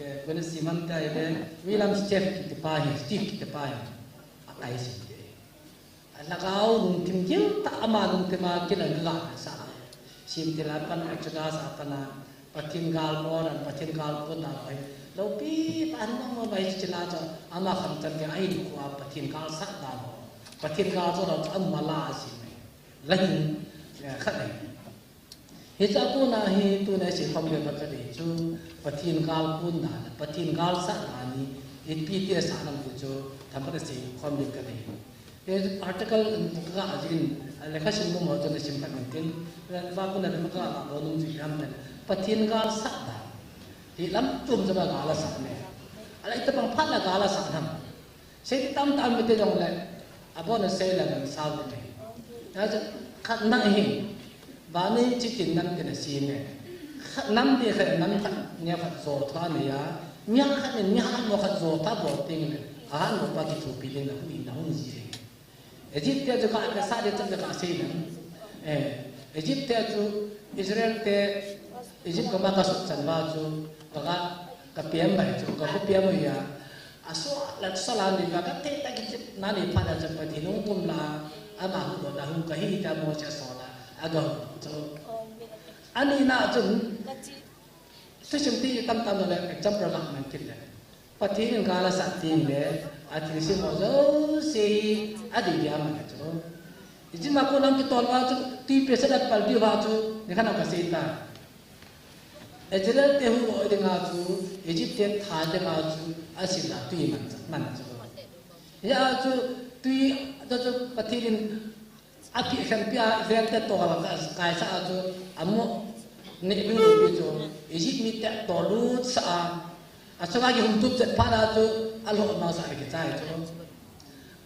eh, koi na sim ham tia ile, William Steve kiti pa hi, Steve kiti pa hi, a kai sim ti. A lhagao lungthim gil ta, ama lungthim a gil a la sa. Sim ti la pan a chu la sa pan a, Pathen gal mo dan, Pathen gal pun dan pai. Lopi ta an mo mo bai chi la cho, ama kham tan ke ai ni ko a Pathen gal sa dan ho. Pathen gal cho dan cho ama la a si mai. La hin, eh, khat nei. Hicha kona hi tuna sei khom le ba ka dei chu Pathen gal pun dan, Pathen gal sa dan ni, ipi ti sa nam ti chu, tham ka sei khom le ka dei. He article in ka ga jin, a lekha sim mo mo chu na sim kha min tin, va kuna le ma ka ga lo nung ji ham tan. Pathen gal sa dan. Hi lam tum ja ba gal sa ne. A lai ta bang phat la gal sa nam. Sei tam tam mi te jong le, a bon a sei le nang sao te ne. A chu khat na hi, ba ni chi tin nam te na si ne. Khat nam ti khat nam khat ne khat zo tha ne ya. Mi khat ne mi han mo khat zo tha bo ting le. A han mo pa ki thu pi le na hu na hu ji le. Egypt te chu ka, ka sa de chang ka sei le. Eh, Egypt te chu Israel te Egypt ka ma ka sut chan ba chu ka, ka, ka piam bai chu ka ko piam ya. A so la sa la ni ba ka te ta ki na ni pha la cha pa ti nung kum la. Ama hu lo na hu ka hi ta mo cha so la. A ga chu. Ani na chun. Thusim ti tam tam le example ma man kit le. Pathen in gal a sat ting le, a thilse mo jouse hi a dei dia man chu. Ijin ma ko lam ki tol va chu, ti pe sa dat pal di va chu, ni khan ka sei ta. Israel te hu lo ding a chu, Egypt te tha ding a chu, a sin la tui man, man chu. Ya chu, tui, ta chu Pathen in a pi khan pia Israel te tol ka, kai sa a chu, a mo, ni bi pi chu, Egypt mi te tol lut sa a, a chunga ki hum tup chet phat a chu, a lo ma sa ki chai chu.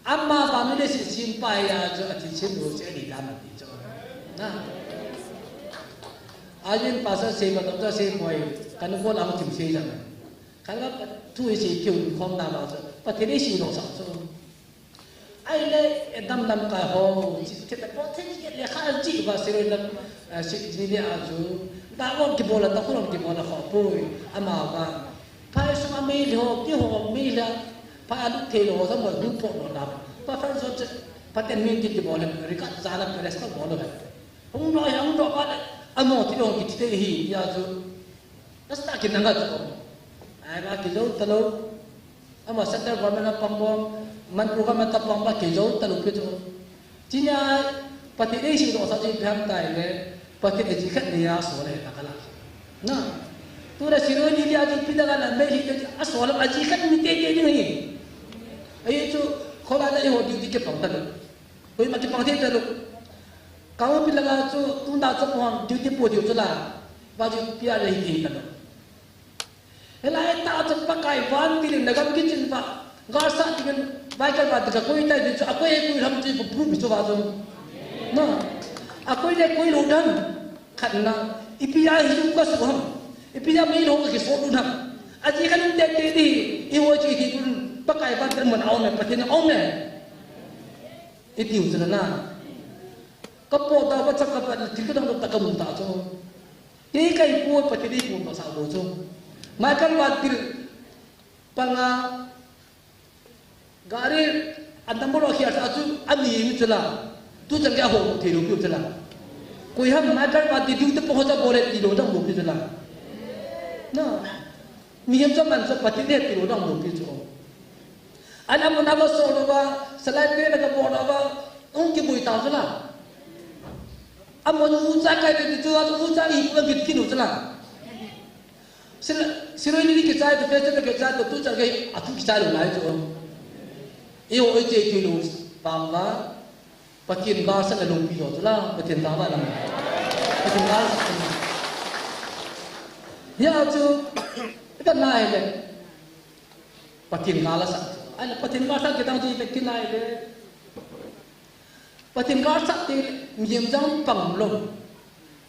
Ama family si sim pa ya chu a thi sim lo che ni dam ti chu. Na. A yin pastor sei ma doctor sei moi kan ko la thim sei jang. Kan ga thu sei kiu khom na ba chu. Pathen ei sei lo sa chu. Ai le e dam dam ka ho chi te po the ni le kha ji ba sei lo na si ji le a chu. Da won ki bola ta ko ki bola kho poi ama ba. Phai sunga mei le ho, ki ho mei le, phai a lut thei lo ho, sa mo hu po lo na. Pa fan so che, pa ten min ki ki bol le, ri ka za na pe le sa bol le. Hung lo, hung lo pa le, a mo ti lo ki ti te hi, ya zu. Nasta ki nanga to. Ai ba ki zo ta lo. Ama central government a pang bo, Manipur government a pang ba ki zo ta lo ki zo. China, Pathen ei sei lo sa ji pham tai le, Pathen ei ji khat ni ya so le ta kala. Na, tu le siro ni ya ji pi da na me hi te a so le a ji khat ni te te ni hi. Ai chu, kho la da ho di di ke pang ta lo. Koi ma ke pang te ta lo. Ka mo pi la ga chu, tu na chu pon di di po di chu la. Ba ji pi a le hi ta lo. Helai ta chu Pakai vantil in na gam kichin va. Gal sa dingin vai kal va ding ka koi tai ding chu a koi koi ham chu pu pu mi chu va chu. Na. A koi le koi lo dam. Khat na. Ipi a hi ka su ham. Ipi a mei lo ka ki so lu ham. A ji kan te te di. I wo ji ti kun Pakai vantil man au me Pathen au me. Ipi u chu na. Ka po da va cha ka va ti ka dang ta ka mun ta chu. Kei kai pu Pathen ei pu ma sa lo chu. Michael Vantil panga gari an tam bolo khia sa chu a mi mi chu la. Tu chang ke a ho thei lo piu chu la. Koi ham Michael Vantil diu te po ho cha bole ti lo dang lo piu chu la. Na. Mi hem cha man cha Pathen ei ti lo dang lo piu chu. An amun ava so lo va, salai pe na ka po lo va, ung ki bui ta chu la. Amun u cha kai pe chu a u cha i pu ki ki lo chu la. Sila, siroi ni ki chai, tu festival ki chai, tu tu chai, a tu ki chai lo lai chu. I o i che ki lo, pam va, Pathen gal sa na lo pi lo chu la, Pathen ta va la. Pathen gal sa. Hia chu, ka nai le. Pathen gal asah chu. Ai le Pathen gal sah kidang chu i vet kinai le. Pathen gal sah ti mihem jong pang lou.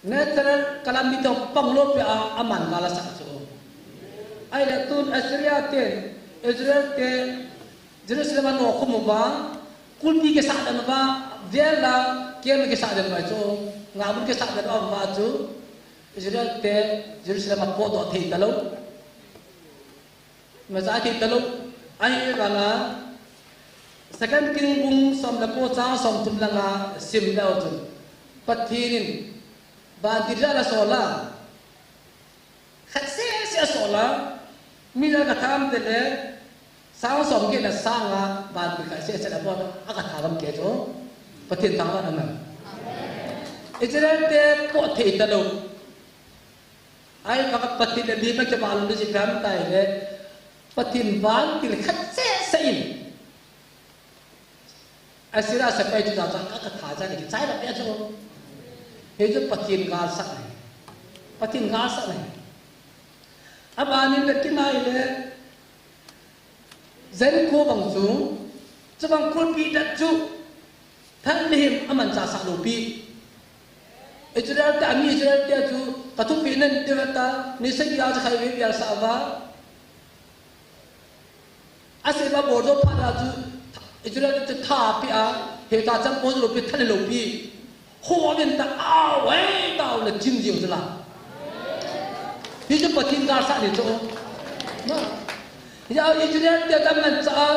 Natural calamity pang lou pi a, aman gal asah chu. Ai le tun Assyria te, Israel te, Jerusalem a nokhum uva, kulpi kisah den uva, vel la, kem kisah den uva chu, ngahmun kisah den uva chu, Israel te, Jerusalem a potdoh thei talou. Macha thei talou. Ahivanga, Second King bung som le ko chang som thum langa sim leu chun, Pathen in, vantil jal asol a, khat seh seh asol a, mi jal khat tham te le, sang som get le sang a, vantil khat seh seh le pot, akhat tha gam kei chu, Pathen thangvah in aman. Israel te pot thei talou. Ai, ka, ka Pathen le mi ma kibang lou ji pam tai le. Pathen vantil khat seh seh in. Assyria sepai chu ta cha ka, ka tha cha ni chai la pe chu. Hi chu Pathen gal sah ni. Pathen gal sah ni. Abanin le kinai le. Jericho bang chu, chubang kulpi dat chu, thanlhim amanchah sah lou pi. Israel te, ami Israel te chu, ka thupeh nan ti ta, ni sagi a chu khai ve vial sah uva. Asei ba bol jo phat a chu, Israel te chu tha pi a, heta chang ko lou pi, thanlhim lou pi. Ho min ta au, eh, tau le chim jing chu la. Hi chu Pathen gal sah ni chu. Na. Hia Israel te ta manchah a,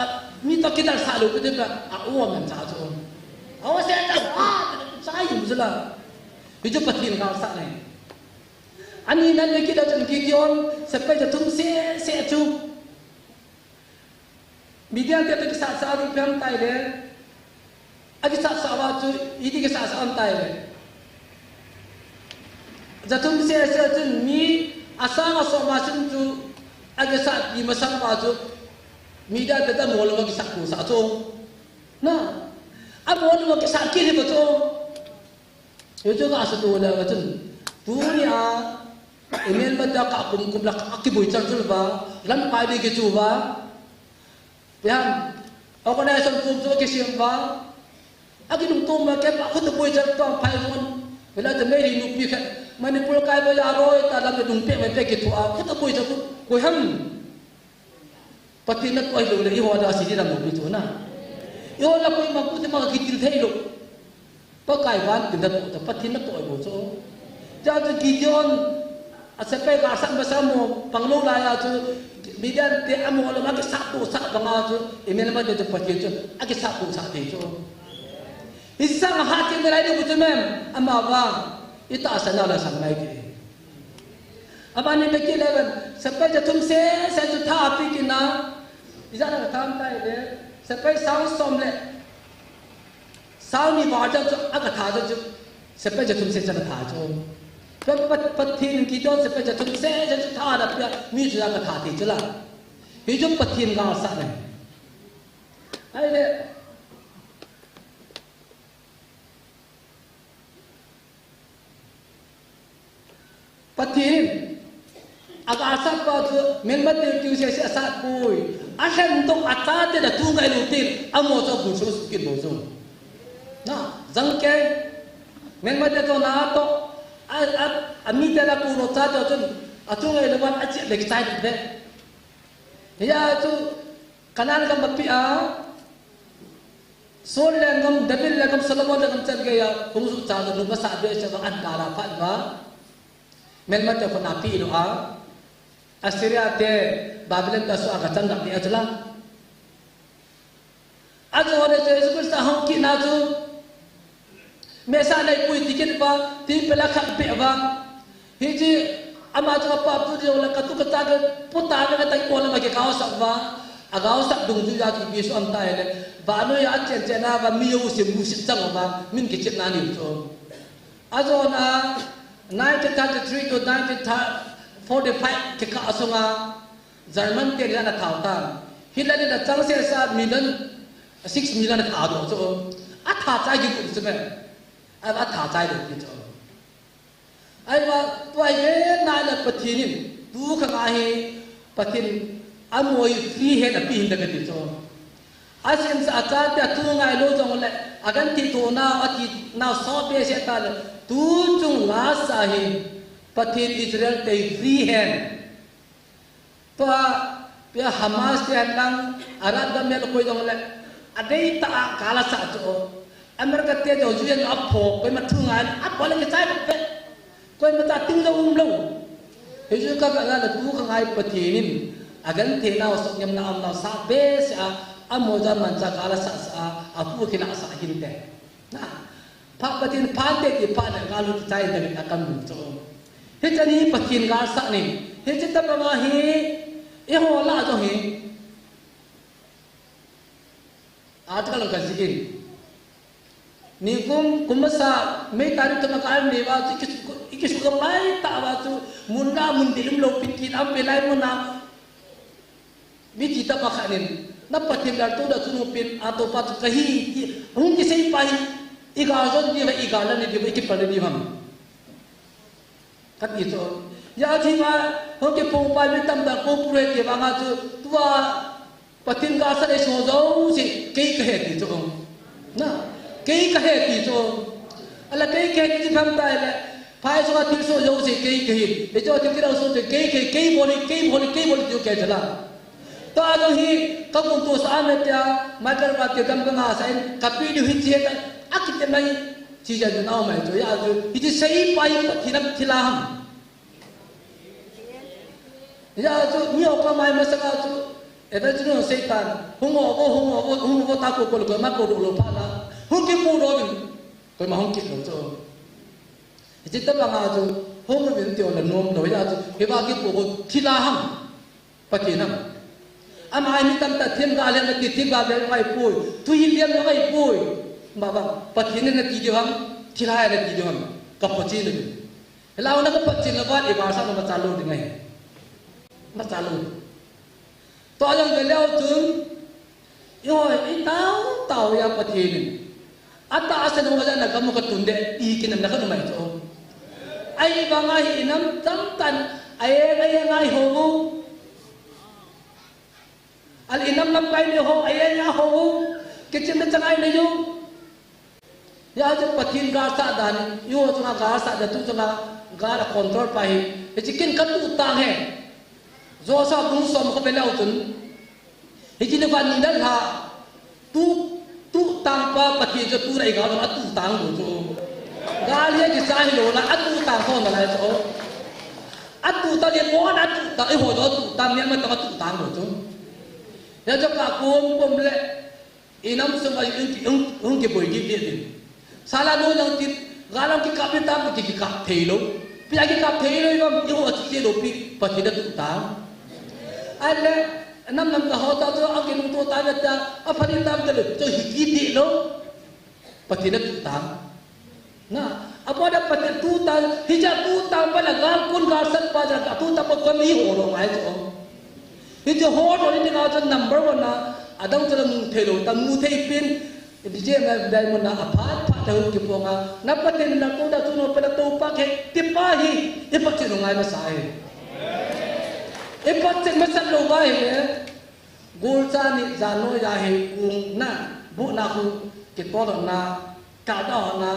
a, mi to kidal sah lou pi ta, a, u manchah chu. A, u se ta, a, chai jing chu la. Hi chu Pathen gal sah ni. Ani nan ni kidal chun Gideon, sepai ja thum seh seh chu. Midian te to kisat sah a ru pem tai le. A kisat sah uva chu, iti kisat sah am tai le. Ja thum seh seh chun mi asang asom a chun chu, a kisat pi masang uva chu, Midian te ta mol uva kisat pu sah chu. Na, a mol uva kisat kit hi ba chu. Hichu ka asuto le ka chun. Tunia, email ma ta ka kum kum la ka kiboi chal chul uva, lamkai ding kichu uva. Pian, organization kum chu kisem uva. Akilungtom uva ke pa khu ta boi chal tong phai von. Vela ta mei ri nu pi khat. Manipur kai ba ya roi ta lam ta dung pe mai pe kithu a. Khu ta boi chal khu. Koi ham. Pathen natoh lou le, eiho dia sidi lam lou pi chu na. Eiho la koima kute ma kitil thei lou. Pakai vantil natoh ta, Pathen natoh lou chu. Cha chu Gideon, a sepai ka sat ba sa mo, pang lou lai a chu, Midian te amo lou ma kisat tu sat bang a chu, email ma te chu Pathen chu, akisat tu sat te chu. Isang ha chin lai ni bu chu mem, ama vang, ita sa na la sang lai ti. Abani beki eleven, sepai ja thum seh seh chu tha pi kit na. Ijat a ka tham tai le, sepai sang som le. Sang ni ba ja chu, a ka tha ja chu. Sepai ja thum seh seh ka tha chu. Ka Pat-, Pathen Gideon sepai ja thum seh seh chu tha da pia, mi chu ja ka tha ti chu la. Hi chu Pathen gal sah ni. Ai le. Pathen, a ka sat pa chu, melmate kiu seh seh a sat poi. A lhen dong a chate da tu ngai lou tin, amo chu a bul chu suk kin lou chu. Na, jang ke, melmate to na to, a, a, a mite la pu lou cha to chun, a tu ngai lou van a chet le kichai le. Hia chu, Canaan gam api a, Saul lenggam, David lenggam, Solomon lenggam chan geiya, hung suhcha lou, nung masa beh cha va an kala phat va. Melmate khut a pi lou a. Assyria te, Babylon te a suh a ka chan gam ni a chu la. A chu le chu Jesu Christa hung kit na chu. Mesa nei pui ti kit va, ti pela khat beh va. Hiche, ama chu a pa pu jong le ka tu ka ta ka pu ta le ka tai ko le ma ke kau sak va. A kau sak dung chu ya ki bi su am tai le. Vannoi a chen chen a va mi yo se mu sit chang va. Min ki chit na ni chu. A jona nineteen thirty-three to nineteen forty-five kikah a sunga German te ni ana thau tan. Hitler in a chang seh sa million, six million a tha doh chu. A tha chai ki kum chu me. A, a tha chai doh ki chu. Ahivang, tua hi ve nale Pathen in, tu khang a hi, Pathen amoi free hand ape hinte kati chu. Asemsa achate a tu ngailou jongle, agenthei thonau, atinau sot behseh tale, tu chung lasa hi, Pathen Israel te free hand. Tua, pia Hamas te hen lang, Arab gam mel koi jongle, adeitah a gal asah chu. America te jong U N a pho, koima thu ngai, apho le kichai beh. Koima cha ting jong umlou. Hichu ka ga la tu khang a hi Pathen in, agenthei nau sot ngemna umnau sah behseh a, amoja mancha gal asah sah a, apu kila sah hinte. Na, pha Pathen phante ti pha le gal u kichai ding a kam mun chu. Hiche ni Pathen galsah ni. Hiche tabang a hi, eiho lah a jong hi. Article ka jih in. Nikum, kum masa, May tarik thum a gal nei uva chu, iki, iki su lai ta uva chu, mun la mun dei umlou pi ti lam pe lai mun a. Mi ti tah pa khat in, na Pathen gal toh da chu nopin, atopa chu kahi, ti, hung kisei pa hi, i gal jot diu ham, i gal la ni diu ham, i kipal ni diu ham. Kati chu. Hijeh a chu ma, hung kipo pa mi tamtah ko pure ti vang a chu, tua, Pathen galsat ei so jouse, kei kahi ti chu. Na, kei kahi ti chu. Ala kei kahi ti phamta le, phai sunga thil so jouse kei kahi. Hiche thil kidang so chu kei kahi, kei bol hi, kei bol hi, kei bol hi ti kei chu la. Tua jong hi, ka kum tohsa a media, Michael Vati gam ka ngahsah in, ka pi diu hiche ka, akiti mai, chi jan jun au mai chu, hijeh a chu, hiche seipa hi Pathen in thil a ham. Hijeh a chu, mi ho ka mai masanga chu, evangelist Satan, hung o vo, hung o vo, hung o vo ta ko ko ko ma ko lou pha la. Hung kimu lou vin. Koima hung kit lou chu. Hiche tabang a chu, hung vin ti o la nom lou, hijeh a chu, hiva kipu ko thil a ham. Pathen ham. Ama hi mi tamtah themgao lem ati, themgao lem ngai poi. Thuhil lem ngai poi. Baba, Pathen in ati diu ham, thilha in ati diu ham. Ka phochen le. Hilai a na ka phochen le van, i galsat na machal lou ding ahi. Machal lou. Tua jong ve leu chun, Eiho, i tao tao a Pathen in. Atahsan ho jana gam u ka tun ding, i kinepna ka um ahi chu. Ahivang a hi i nam tamtah in, a eng a eng a i ho u. Ahile i nam lamkai nei ho, a eng a ho u. Kichimna chang a i nei u. Hijeh a chu Pathen galsat dan, eiho chunga galsat dan tu chunga gal a control pa hi. Hiche kin ka tuh tang e. Joshua bung som ka ve leu chun. Hiche ni van ni dan ha. Tu, tuh tang pa Pathen chu tu nai gal a tuh tang lou chu. Gal hi kisa hilou la, a tuh tang ko nalai chu. A tuh tang le ko a tuh tang, eiho chu a tuh tang, mi a ma tang a tuh tang lou chu. Hijeh a chu ka kum kum le. I nam sung a hung ki, hung, hung kiboi kit ding. Sala no jong tin, galam kikap ni tam ki, kikap thei lou. Ipi a kikap thei lou, i bang, i ho a chi lou pi, Pathen a tuh tang. Ahile, nam nam ka ho ta chu, a kilungto ta ve ta, a phanin tam ka lou, chu hi kit ding lou. Pathen a tuh tang. Na, abona Pathen tuh tang, hiche tuh tang pa la gal kun galsat pa jong ka tuh tang pa kon i ho lou ngai chu. Hiche ho lou ni dinga chu number one a, adang chu la mu thei lou, ta mu thei pin, hiche na dai mun a phat phat ta hu kipo nga, na Pathen na tuh da chu no pa la to pa ke, ti pa hi, i Pathen ngai masa e. I Pathen masa lou ba hi le. Gulcha ni jan noi a hi kung na, bu na khu, kitol na, ka da na,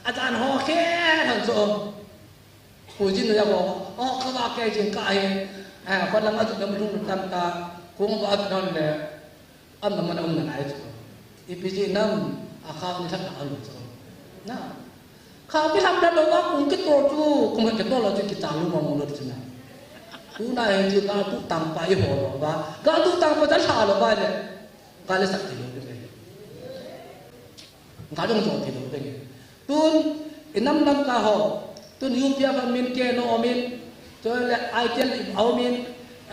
a jan ho khe han so. Khu jin ya bo, o ka ba ke jin ka hi, a, ko lang a tu na mu tam ta, kung ba tu na le, am na ma na um na ai so. Ipi ji nam, a kha ni thak na an so. Na. Kha mi lam na lou va, kung kitol chu, kung kitol lou chu kichal lou mong lou chu na. Tuna hin chu gal tuh tang pa i ho lou va. Gal tuh tang pa ja lha lou va le. Gal le sak thei lou ve. Gal dong jong thei lou ve. Tun, i nam lam ka ho. Tun U P F a min ke no min. Chule I T L a min.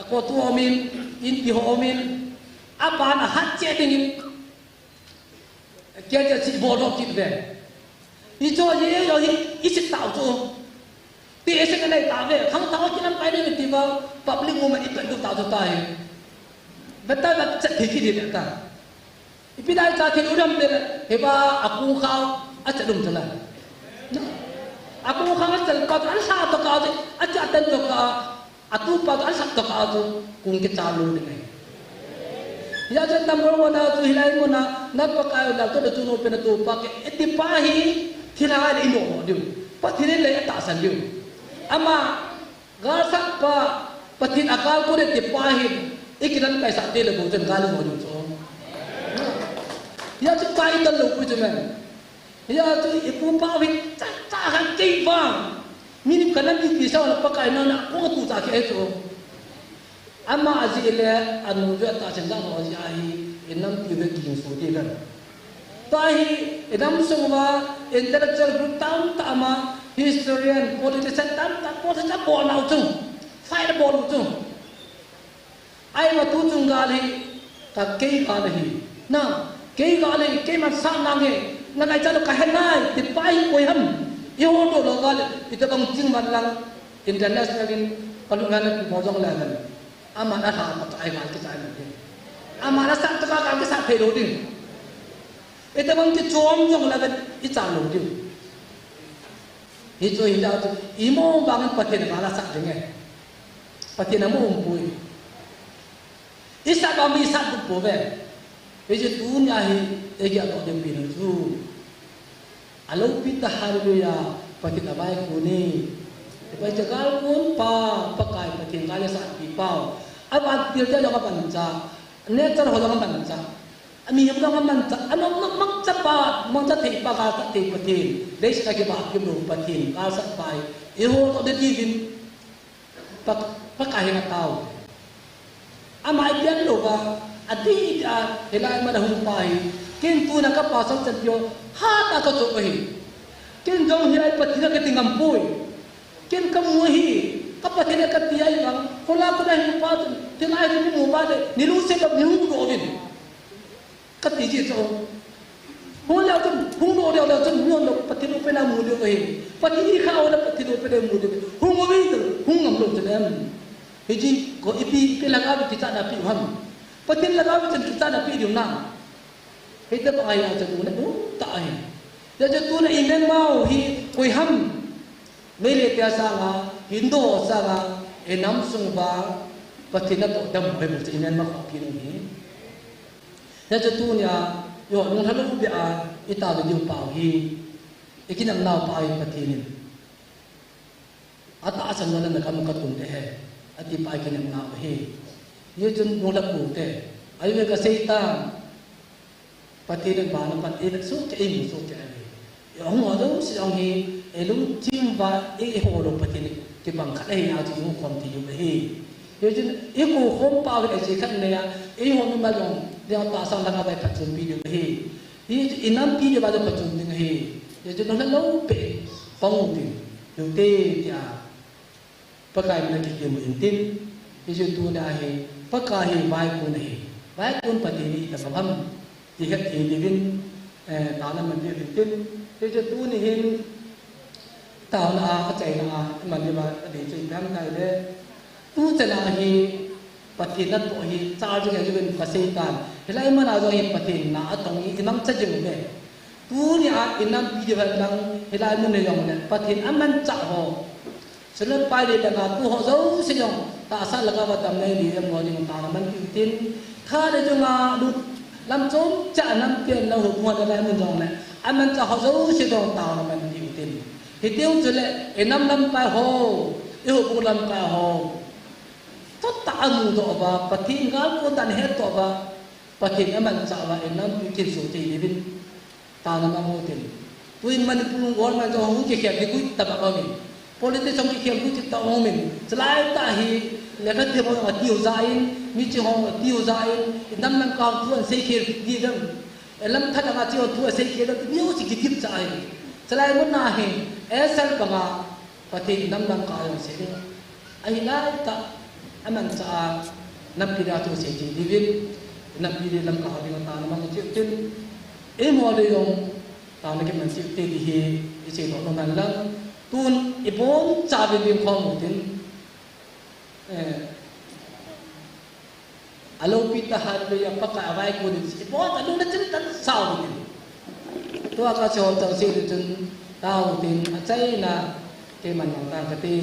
Ko tu min. In pi ho min. A pa na hat che ding in. Kia kia chi bol doh kit ve. I cho ye yo hi, i sit tau chu. Ti e se ka nei ta ve, khang tau ki lam kai nei ti va, public mu ma i pen du tau chu ta hi. Ve ta va chat thi ki di ta. Ipi dai cha thi lu dam te, he ba a ku khau, a chat dum ta la. Na. Akong khang a chal pa chu, alha tokah chu, acha tan tokah, atupa chu, alha tokah chu, kong kicha lou ding ahi. Hijeh chun number one a chu hilai muna, na Pakai u lal to le chu no pen a tupa ke, iti pa hi, thilha le imo diu. Pathen le atahsan diu. Ama, galsat pa, Pathen agal ko le ti pa hi, ikilan kaisah te le bou chun gal mo diu chu. Hijeh chun kai tan lou pui chu men. Hijeh chun ipu ipa hi cha cha khan kei vang. Mi ni kanam ti ti sa la Pakai na na ko tu cha ke chu. Ama ajeh le anu ve ta chen da ho ajeh ahi, inam ti ve king so ti ve. Tua hi, inam sung uva, intellectual group tamtah ama, historian, politician tamtah, politician bol nau chu. Fight bol nau chu. Ai ma tu chung gal hi, ka kei gal hi. Na, kei gal hi, keiman sa nang hi. Na ngai cha lo ka he nai, ti pa hi koi ham. I ho do lo gal, i ta bang ching man lang, international in, ka lu ngan na pi mo jong le ngan. Ama na ha, ma ai gal ki sa nang hi. Ama na sa ta ka gal ki sa thei lo ding. I ta bang ki chom jong le ngan, i cha lo ding. Hichu hijeh chun, imo vangin Pathen gal asat ding e. Pathen amu um poi. Isat vang mi sat du pouve. Hichu tunia hi, eiki atoh ding pen chu. Alopi tah hallelujah, Pathen avaikun e. Pai cha gal kun pa, Pakai Pathen gal asat pi pau. Aban til te jong aban cha. Nature ho jong aban cha. Ami hom jong aman cha, anom nom mang cha pa, mang cha thei pa, gal sat thei Pathen. Leiset a kiba kim lou Pathen, gal sat pa hi. Eiho toh ding tivin, Pa, Pakai henga tao. Ama i pian lou va, adih a, hilai muna hung pa hi. Ken tuna ka pasal chan pio, ha ta ka chop ahi. Ken jong hilai Pathen a ka ti ngam poi. Ken ka mu hi, ka Pathen a ka ti ahi vang, kola kola hin pa tu, thilai tu ni mu ba le, ni lu se ka ni hung do vin. Ka ti ji chu. Hung leu chun, hung lo leu leu chun, hung lo, Pathen u pen a mu leu ahi. Pathen i kha u le Pathen u pen a mu leu. Hung u vin, hung ngam lo chun em. Hi ji, ko ipi, ipi lhagao kicha na pi u ham. Pathen lhagao chun kicha na pi diu na. Hiti pa ahi a chun u na, u ta ahi. Hijeh chun tuna i men mau hi, koi ham. Meilei te a sanga, Hindu ho sanga, i nam sung uva, Pathen natoh dam hoi bu chu i men ma kha pi nu hi. Hijeh chun tunia, i ho nung lha lou beh a, i ta ve diu pau hi, i kinep nau pa hi Pathen in. Atahsan lou le na kam ka tun te he, ati pa i kinep nau hi. Hijeh chun nung lha pu te, ai ve ka sei ta, Pathen in vana pat ei vet soh kei, ei mu soh kei ahi. I hung ho jouse jong hi, ei lungthim uva, eiho lou Pathen kibang khat ahi na chu i mu khom thei u ahi. Hijeh chun, i kou khom pa u hi ei chi khat nei a, eiho mimal jong, ding tahsa langa vai phatchompi diu ahi. Hijeh chun, i nampi diu va jong phatchom ding ahi. Hijeh chun, nung lha lou peh, pang u tin, lou te tia. Pakai min a kikim u intin, hichu tuni a hi, Pakai hi vaikun ahi. Vaikun Pathen hi itobang ham, ti het thei diuvin, eh, taona man diu intin, hichu tuni hin, taona a, achaina a, iman diuva, adei chu ipi ham itile, tuchan a hi, Pathen natoh hi, chal jing ahi jeh in ka sei tan, hilai mun a jong hi Pathen na atong hi, imangcha jing uve. Tuni a, i nampi diu hen lang, hilai mun a jong le, Pathen amanchah ho. Chule pai le langa tu ho jouse jong, tahsa langa va damna nei le mo ding taona man diu tin. Kha le jong a lut, lam chom cha nampi a na ho mo da lai mun jong le. Amanchah ho jouse jong taona man diu tin. Hitiu chule, i nam lamkai ho, i houbung lamkai ho. Chomcha amu doh uva, Pathen gal kon dan het doh uva, Pathen amanchah uva, i nampi kin so thei diuvin. Taona mang u tin. Tuin Manipur government jong hung kikhel ding koi tabang umin. Politics jong kikhel koi tabang umin. Chulai tah hi lekha thei ho jong atiu jeh in, mi ching ho atiu jeh in, i nam lamkai ho thu ahin seikhel ding jong. I lam thadang a ching ho thu ahin seikhel ding, mi ho chu kidip cha ahi. Chulai mun a hi, esal panga, Pathen i nam lamkai ho jong sei ding. Ahi lai tah, amanchah a, nampi dia thu sei thei diuvin, nampi dia lamkai ho dinga taona mang u tin, eiho le jong, taona kiman thei u ti hi, i sei doh nom hen lang, tun i boncha uvin ding khom u tin, eh, Alopi tah hallelujah, Pakai avaikun in, i boncha lung le chim tan sao u tin. Tua ka sei ho tah sei le chun, Tao tin achaina keiman mang tang kati.